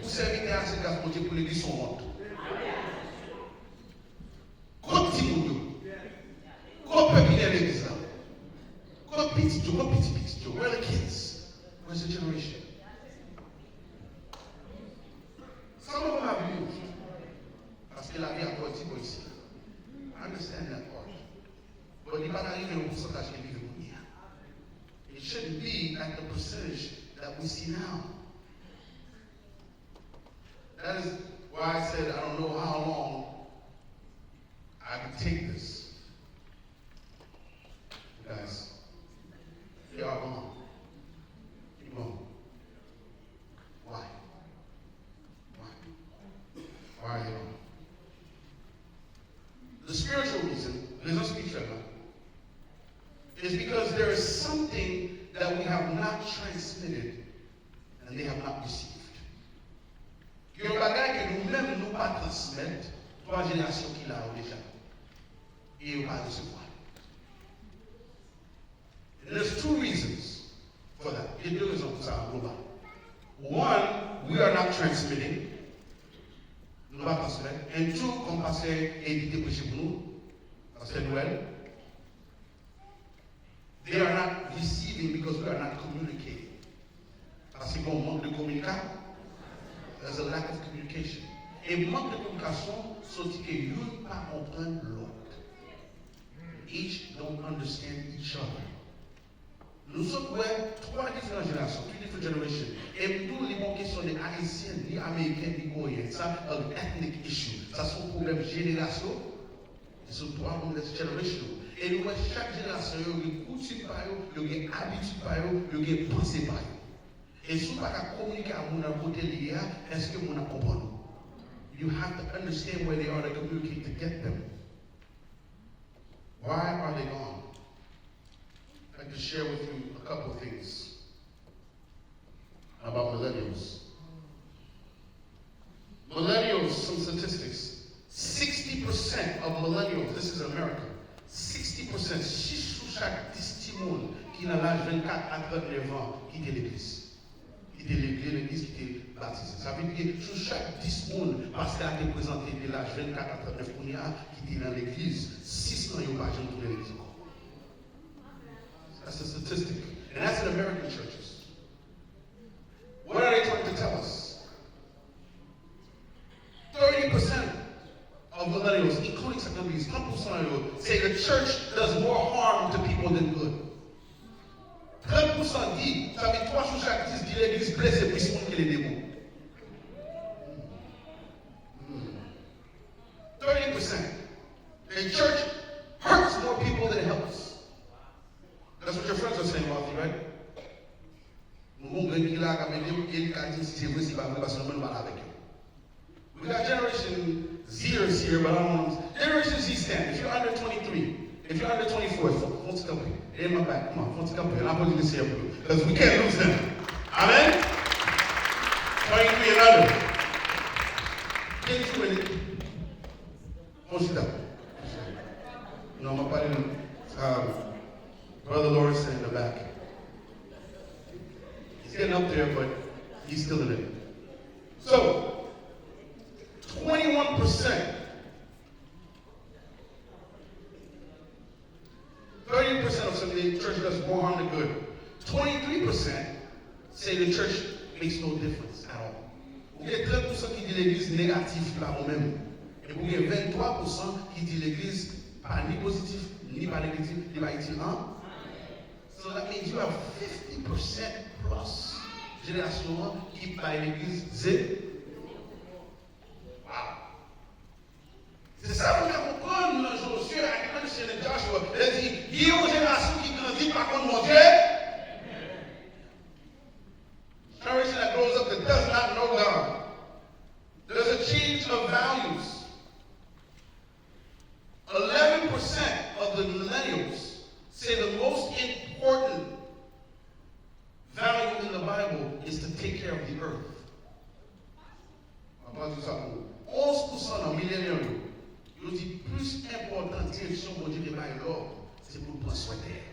Pou sèvitè a se gras Bondye, pou legliz se yon wont. Kot timoun yo? Kot pepinè legliz la? Kot pitit yo? Kot piti pitit yo? Where the kids? Where's the generation? Sa mwen konn ap viv. Paske lavi a kòti bò isi la. I understand that part. But li pa ka rive nan pousantaj ke li rive kounye a. It shouldn't be at the percentage that we see now. That is why I said I don't know how long I could take this. You guys, they are gone. Keep going. Why? Why? Why are they gone? The spiritual reason, rezon espirityèl la, is because there is something that we have not transmitted and they have not received. Gen yon bagay ke nou menm nou pa transmèt twa jenerasyon ki la yo deja, e yo pa resevwa. And there's two reasons for that. Gen de rezon pou sa an global. One, we are not transmitting. Nou pa transmèt. And two, kòm pastè Eddie te preche pou nou, pastè Noël, they are not receiving because we are not communicating. Paske gen yon mank de kominika. There's a lack of communication. E mank de kominikasyon soti ke youn pa konprann lòt. Each don't understand each other. Nou sot wè twa diferan jenerasyon, three different generation. E m di w, li pa yon kesyon de Ayisyen, ni Ameriken, ni Koreyen. Sa an ethnic issue. Sa se yon pwoblèm jenerasyon. It's a problem that's generational. E nou wè chak jenerasyon yo gen koutim pa yo, yo gen abitid pa yo, yo gen panse pa yo. E si w pa ka kominike ak moun nan kote li ye a, èske moun nan konprann ou? You have to understand where they are to communicate to get them. Why are they gone? I'd like to share with you a couple of things about millennials. Millennials, some statistics. Sixty percent of millennials, this is America, sixty percent, sis sou chak dis timoun ki nan laj vennkat a trannèf an kite legliz. Kite legliz, legliz, kite batize. Sa vle di, sou chak dis moun pastè a te prezante de laj vennkat a trannèf kounye a ki te nan legliz, sis nan yo pa janm tounen legliz ankò. That's a statistic. And that's in American churches. What are they trying to tell us? Thirty percent of millennials, including Seventh Day Adventists, trant pousan yo say the church does more harm to people than good. Trant pousan di, sa vle di twa sou chak dis di legliz blese plis moun ke ledemon. Thirty percent. The church hurts more people than it helps. That's what your friends are saying about you, right? Nou gon grenn ki la k ap ede m, e li ka di m si se vre, si pa vre, paske nou menm nou pale avèk yo. We got Generation Zers here, but I don't know. Generation Z stand. If you're under twenty-three, if you're under twenty-four, fò, fò ti kanpe. Ede m back, come on, fò ti kanpe. N ap poze mesye pou yo. Because we can't lose them. Amen? Twenty-three and under. Can you do it? Fò chita. Non, m ap pale, um, Brother Lawrence in the back. He's getting up there, but he's still in it. So, twenty-one percent, thirty percent of Seventh Day church does more harm than good. Twenty-three percent say the church makes no difference at all. Ou gen trant pousan ki di legliz negatif, li pa bon menm. Epi ou gen venntwa pousan ki di legliz pa ni pozitif, ni pa negatif, li pa itil an. So that means you have fifty percent plus jenerasyon an ki bay legliz ze. Wow. Se sa pou n ka konprann nan Jozye ak Ancient and Joshua. Lè di, gen yon jenerasyon ki grandi pa konn Bondye. Generation that grows up that does not know God. There's a change of values. Eleven percent of the millennials say the most important value in the Bible is to take care of the earth. Mwen pral di sa pou nou. Onz pousan nan millennial yo, yo di plis enpòtan direksyon Bondye te bay lòm, se pou l pran swen tè a.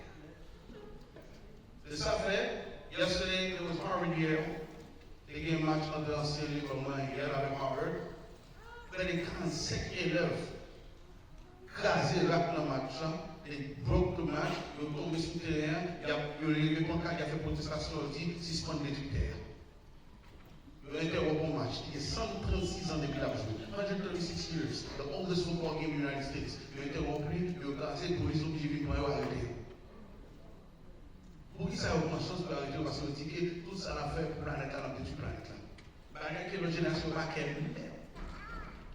Se sa fè, yesterday, there was Harvard Yale. Te gen match ant ansyen lekòl mwen, Yale avèk Harvard. Prè de karannsenk elèv kraze rak nan match la, they broke the match, yo tonbe sou teren an, y ap, yo leve pankat, y ap fè pwotestasyon, yo di, sispann detwi tè a. Yo entèwonp yon match ki gen san trannsis an depi l ap jwe, hundred thirty-six years, the oldest football game in the United States. Yo entèwonp li, yo kraze, polis oblije vin pran yo, arete yo. Poukisa yo pran chans pou yo arete yo? Paske yo di ke tout sa n ap fè pou planèt la, n ap detwi planèt la. Bagay ke lòt jenerasyon pa kè menm.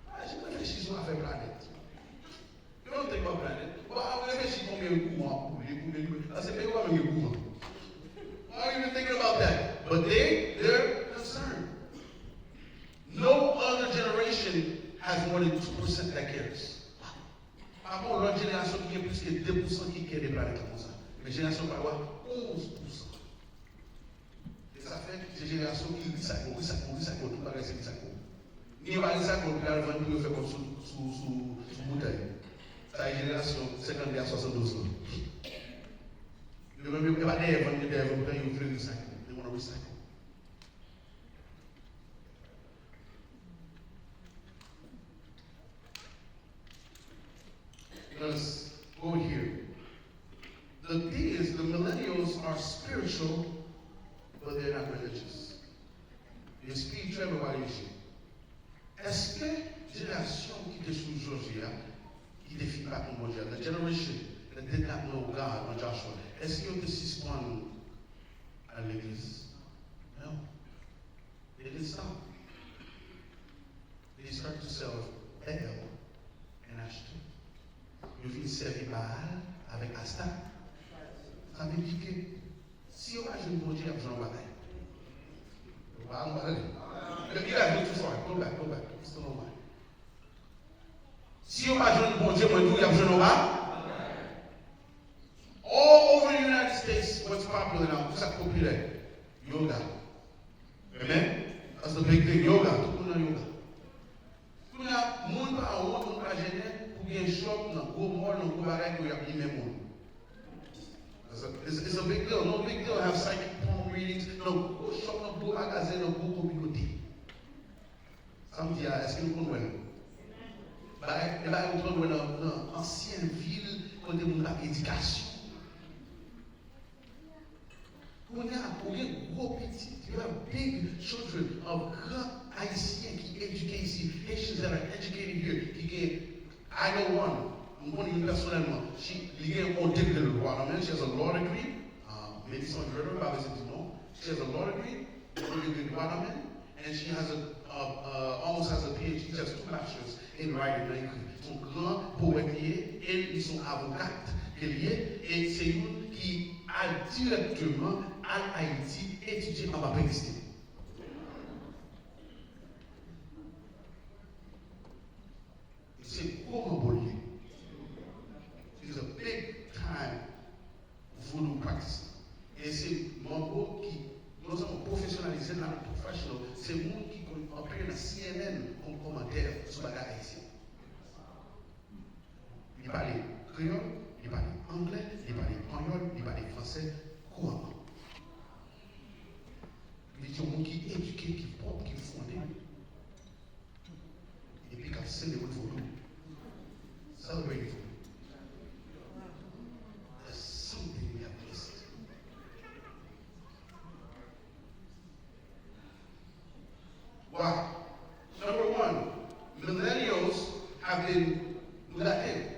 Pa janm reflechi sou afè planèt. You don't think about planèt. Bon, a reflechi konbyen kouran ap koule, konbyen kouran. Paske peyi w pa menm gen kouran. Why are you even thinking about that? But they, they're concerned. No other generation has more than two percent that cares. Pa gen yon lòt jenerasyon ki gen plis ke de pousan ki kè de planèt la konsa. Men jenerasyon pa yo a, onz pousan. E sa fè, se jenerasyon ki ri sa yo, ri sa yo, ri sa yo, tout bagay se ri sa yo. Ni yo pa ri sa yo, pou yo al vann pou yo fè kòb sou, sou, sou, sou boutèy. Sa e jenerasyon senkannde a swasanndouz lan. Yo menm, yo, e pa dèyè vann, yo dèyè vann, yo vle ri sa yo. They wanna recycle. Let's go here. The thing is, the millennials are spiritual, but they're not religious. Yo espirityèl, men yo pa relijye. Èske jenerasyon ki te sou Jozye a, ki te fin pa konn Bondye a, the generation that did not know God, nan Joshua, èske yo te sispann Al legliz. Non. They didn't stop. They start to serve Baal and Ashtoreth. Yo fin sèvi Baal avèk Astarè. Sa vle di ke si yo pa jwenn Bondye, y ap jwenn yon bagay. Yo pa ann pale. Let me guys move too far. Go back, go back. It's the wrong way. Si yo pa jwenn Bondye, mwen di w, y ap jwenn yon bagay. All over the United States, what's popular now? Ki sa k popilè? Yoga. Amen? That's the big thing. Yoga. Tout moun nan yoga. Kounye a, moun pa wont, moun pa jennen pou gen shop nan gwo mall, nan gwo bagay ke y ap limen moun. It's a, it's, it's a big deal. No big deal have psychic palm readings nan gwo shop, nan gwo magazen, nan gwo kominote. Sa m di a, èske nou konn wè l? Bagay, e bagay ou konn wè nan, nan ansyen vil kote moun pa gen edikasyon. Kounye a, ou gen gwo pitit, you have big children of gran Ayisyen ki edike isi, Haitians that are educated here, ki gen, I know one, m konnen youn pèsonèlman, she, li gen yon degre lwa nan men l, she has a law degree, uh, maybe some of you heard of her, m pa bezwen di non, she has a law degree, yon degre lwa nan men l, and she has a, a, a, almost has a P H D, she has two masters in writing, nan ekri. Se yon gran powèt li ye, e li se yon avokat ke li ye, e se youn ki al dirèkteman al Ayiti etidye anba Pennistene. Se gwo manbo l ye. She's a big time voodoo practice. E se manbo ki non sèlman pwofesyonalize l, not a professional, se moun ki konn appear nan C N N kòm kòmantè sou bagay ayisyen. Li pale kreyòl, li pale anglè, li pale panyòl, li pale fransè kouramman. Li se yon moun ki edike, ki pwòp, ki fonde. Epi k ap selebre vodou. Celebrate vodou. There's something we have missed. Why? Number one, millennials have been neglected.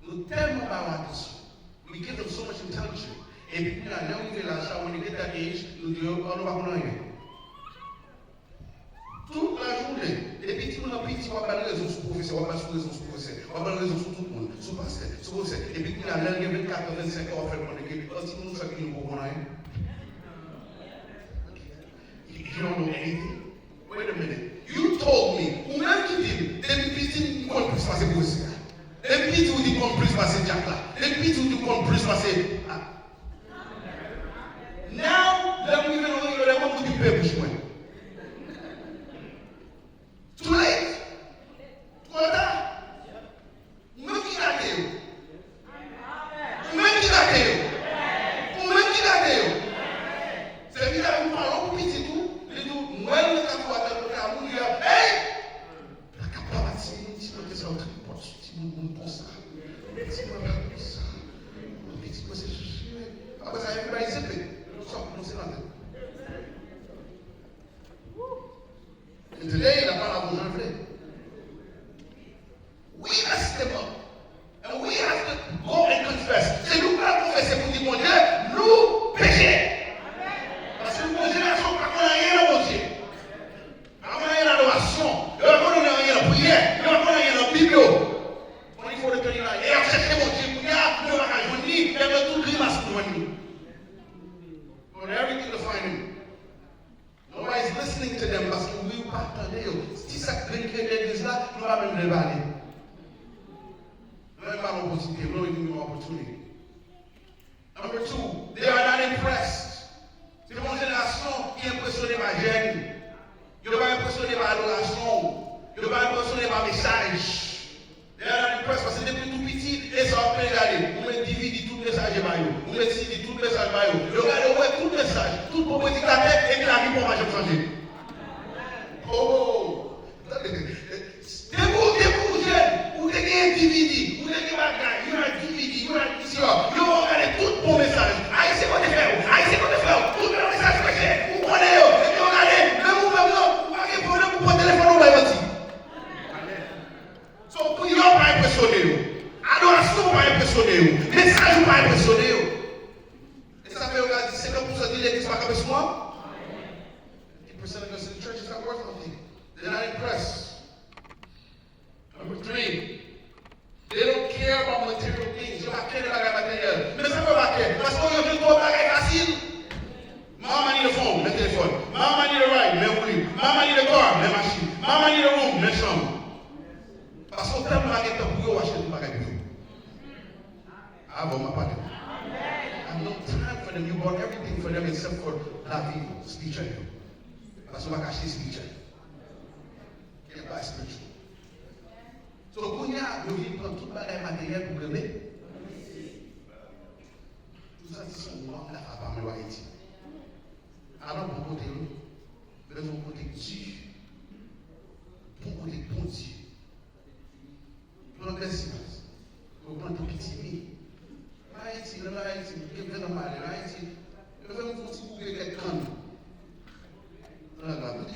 Nou tèlman ba yo atansyon. We give them so much intelligence. Epi kounye a, lè w rive laj sa, when you get that age, nou di yo, oh, nou pa konn anyen. Tout lajounen, depi timoun nan piti, w ap ba l rezon sou pwofesè, w ap ba l sou rezon sou pwofesè, w ap ba l rezon sou tout moun, sou pastè, sou pwofesè. Epi kounye a, lè l gen vennkat an, vennsenk an, w ap fè l konnen ke, oh, timoun, ou fè ki nou poko nan anyen. You don't know anything. Wait a minute. You told me, ou menm ki di m, depi piti m konn plis pase pwofesè a. Depi piti ou di m konn plis pase dyak la. Depi piti ou di m konn plis pase, ah. Now, lè m rive nan reyon lè mwen, ou di m pe bouch mwen. Too late. Twò ta. Ou menm ki gate yo. Ou menm ki gate yo. Ou menm ki gate yo. Se li la ou pale pou pitit ou, li di w, m wè l nan kafou a tèl kote a, moun yo ap, hey! Paka pa ba timoun, timoun te sa yo tripòt sou timoun, moun konsa. Timoun pa konsa. Pitit mwen se sousi, men. Apre sa, everybody zip it. Sa w panse nan tèt. And today, la pa la pou jan vle. We messed them up. And we have to go and confess. Se nou k pral konfese pou di Bondye, nou peche. Paske nou gon jenerasyon pa konn anyen nan Bondye. Pa konn anyen nan adorasyon. Yo pa konn anyen nan priyè. Yo pa konn anyen nan Bib yo. Twenty-four to thirty-nine. E y ap chèche Bondye kounye a, yo pa ka jwenn li, men yo tout grimas pou jwenn li. Doing everything to find him. Nobody's listening to them paske wi ou pa tande yo. Ti sa k vin kreye legliz la, nou pa menm vle pale. Nou menm pa gen opòtinite, we don't even give opportunity. Number two, they are not impressed. Se yon jenerasyon ki enpresyone pa jèn. Yo pa enpresyone pa adorasyon. Yo pa enpresyone pa mesaj. They are not impressed paske depi tou piti, e sa w ap plenyen gade. Ou met D V D tout mesaj yo ba yo. Ou met C D tout mesaj ba yo. Yo gade, yo wè tout mesaj, tout bon predikatè, epi lavi pa w pa janm chanje. Oh! Depi w, depi w jèn, ou te gen D V D, ou te gen bagay, you had D V D, you had V C R, yo wè w gade tout bon mesaj. Ayisyen kote fè w, Ayisyen kote fè w, ou gen yon mesaj preche, ou konnen yo, epi yo gade, menm ou menm nan, ou pa gen pwoblèm pou pran telefòn ou bay manti. So, priyè w pa enpresyone yo. Adorasyon w pa enpresyone yo. Mesaj ou pa enpresyone yo. E sa fè yo ka di senkant pousan di legliz pa kanpe They're not impressed. Number three, they don't care about material things. Yo pa care de bagay materyèl. Men sa fè yo pa care? Paske yo jwenn twòp bagay fasil. Mom, I need a phone, men telefòn. Mom, I need a ride, men woulib. Mom, I need a car, men machin. Mom, I need a room, men chanm. Paske yo tèlman pa gen tan pou yo, yo achte tout bagay pou yo. Avan m ap pale. I have no time for them. You bought everything for them except for lavi spirityèl yo. Paske yo pa ka achte spirityèl. Can't buy spiritual. So, kounye a, yo vin pran tout bagay materyèl pou kenbe. Ou santi se yon wòm la pa m yo Ayiti. Alò, bon kote nou, bezwen yon kote di. Bon kote Bondye. Pran Grèsi, yo pran tou pitimi. Ayiti, nan Ayiti, gen gran malè Ayiti. Yo fè m fon ti koupe kèk kann.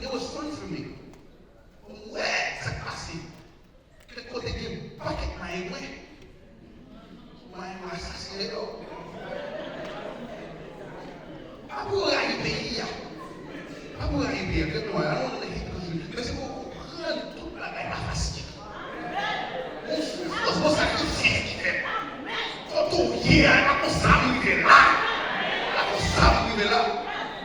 It was fun for me. Mwen wè sa k pase. Kèk kote gen pakèt mayi mwen. Mayi mwen asasinen yo. Pa pou rayi peyi a. Pa pou rayi peyi a. Kèk nwa, I don't wanna hate the country. Men se pou w konprann tout bagay pa fasil. Yon soufrans, yon sakrifis ki fèt. Kote w ye a, pa konsa m rive la. Pa konsa m rive la.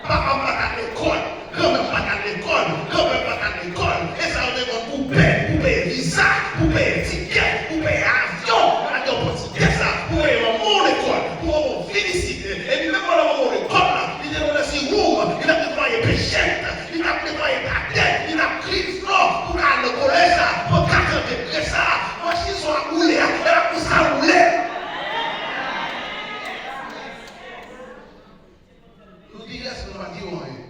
Papa m pa t al lekòl, granmè m pa t al lekòl, granpè m pa t al lekòl. E sa yo te konn pou peye, pou peye viza, pou peye tikè, pou peye avyon. Avyon pòtigè sa, pou peye manman w lekòl, pou manman w vin isit. Epi menm pandan manman w lekòl la, li te nan dressing room, li t ap netwaye pechèt, li t ap netwaye atè, li t ap clean floor pou l ka al nan kolèj la, pou kat an degre sa. Machin sa w ap woule a, e pa konsa l woule. Nou di yès, nou pa di yo anyen.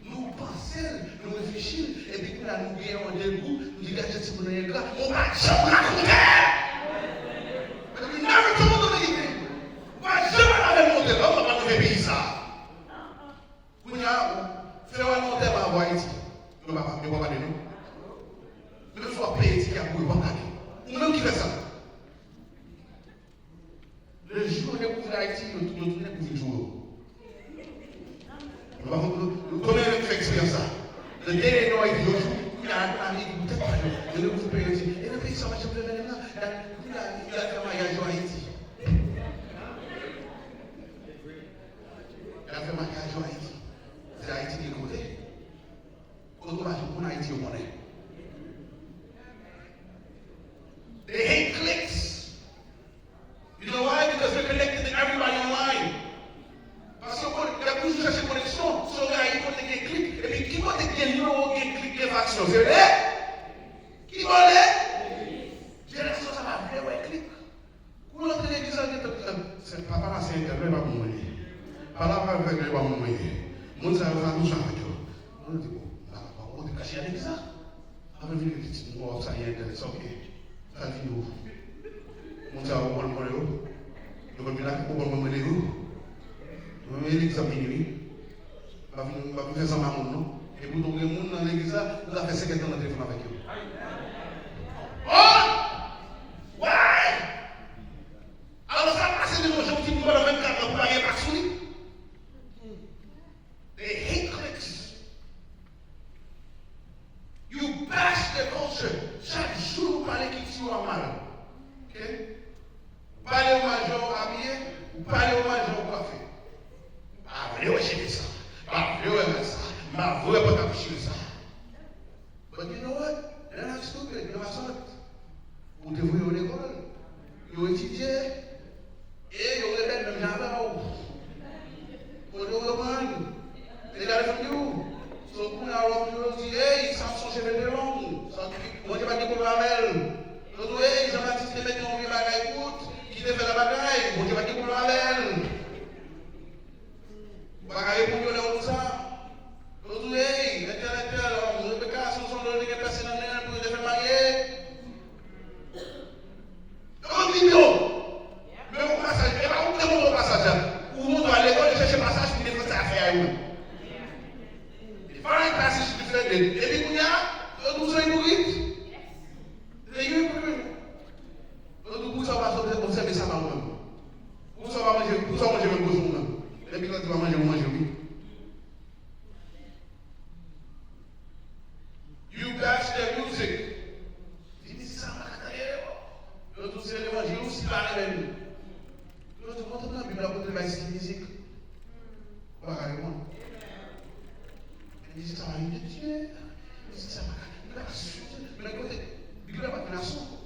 Nou panse l, nou reflechi l, epi kounye a nou gen yon degou, nou di gade timoun nan engra, men w pa janm rakonte l! But we never told them anything. Ou pa janm al avè l monte l, ou pa rive peyi sa. Kounye a, ou fè w al nan antèman avè w Ayiti. Yo pa, yo pa pale non. Menm si w ap peye tikè a pou yo, yo pa pale. Ou menm ki fè sa. Le jou yo dekouvri Ayiti, yo, yo tounen pou vin joure w. Nou pa konn, nou, nou, konbyen nèg ki fè eksperyans sa? Le day they know Ayiti, yo jou, kounye a, nan lavi, pou tèt pa yo. Yo dekouvri peyi, yo di, e nan peyi sa, w pa janm fè mennaj la, kounye a, y al fè maryaj yo Ayiti. Y al fè maryaj yo Ayiti. Se Ayiti ki kote. Kote w pa janm konn Ayiti, yo konnen. They hate clicks. You know why? Because they're connected to everybody online. Paske yo konn, y ap toujou chèche koneksyon. So, yo rayi kote gen klik. Epi ki kote gen nimewo, gen klik, gen faksyon? Se vre? Ki bò l ye? Jenerasyon sa pa vle wè klik. Kou l antre legliz la, gen tan, se pa, pa pase entèl non, e pa bon moun li ye. Pa la pa avèk yo, e pa bon moun li ye. Moun sa yo, sa nou sa avèk yo. Moun di, bon, la pa bon, ou te kache nan legliz la. Apre vin di, ti moun, wè sa, gen entèl, sa, ok. Sa vin ou. Moun sa yo, ou konn mwen yo. Yo konn vin ak ou konn mwen yo. Mwen, legliz la vini, wi. M pa vin, m pa vin fè zanmi a moun, non. E poutan, gen moun nan legliz la, nou ka fè senkant tan nan telefòn avèk yo. Oh! Why? Alò, sa pase de yon jan, yon timoun pandan vennkat an pou pa gen enpak sou li? They hate clicks. You bash their culture. Chak jou nou pale kilti yo a mal. Ok? Ou pale yo mal jan yo abiye, ou pale yo mal jan yo kwafe. M pa vle wè cheve sa. M pa vle wè ras sa. M pa vle wè pantalon chire sa. But you know what? They're not stupid. Yo pa sòt. Ou te voye yo lekòl. Yo etidye. E yo rebèl menm jan avè w. Kote w reprann? Se gade fanmi w. So, kounye a, w ap toujou di, hey, Samson cheve te long. Sa, Bondye pa t gen pwoblèm avè l. Yo di, hey, Jan Batis te mete yon vye bagay kout, ki te fè l bagay. Bondye pa t gen pwoblèm avè l. Ou pa ka reponn yo lè yo di sa. Yo di, hey, entèl, entèl, Rebeka, Samson, yo te gen pèse nan nen l pou yo te fè l marye. Yo konn Bib yo. Men yon pasaj, e pa ou ki te montre yon pasaj la. Ou montre al lekòl, yo chèche pasaj pou defranse afè a yo menm. They find passage to defend it. Epi kounye a, yo di w se ipokrit. Se yon ipokrit. Yo di w poukisa w pa obsève saba ou menm? Poukisa w pa manje, poukisa w manje menm kochon ou menm? Depi grandi w pa manje, ou manje wi. Mizik sa pa vin de Dye. Mizik sa pa, li pa sou Dye. Men kote, Bib la pa t nan son.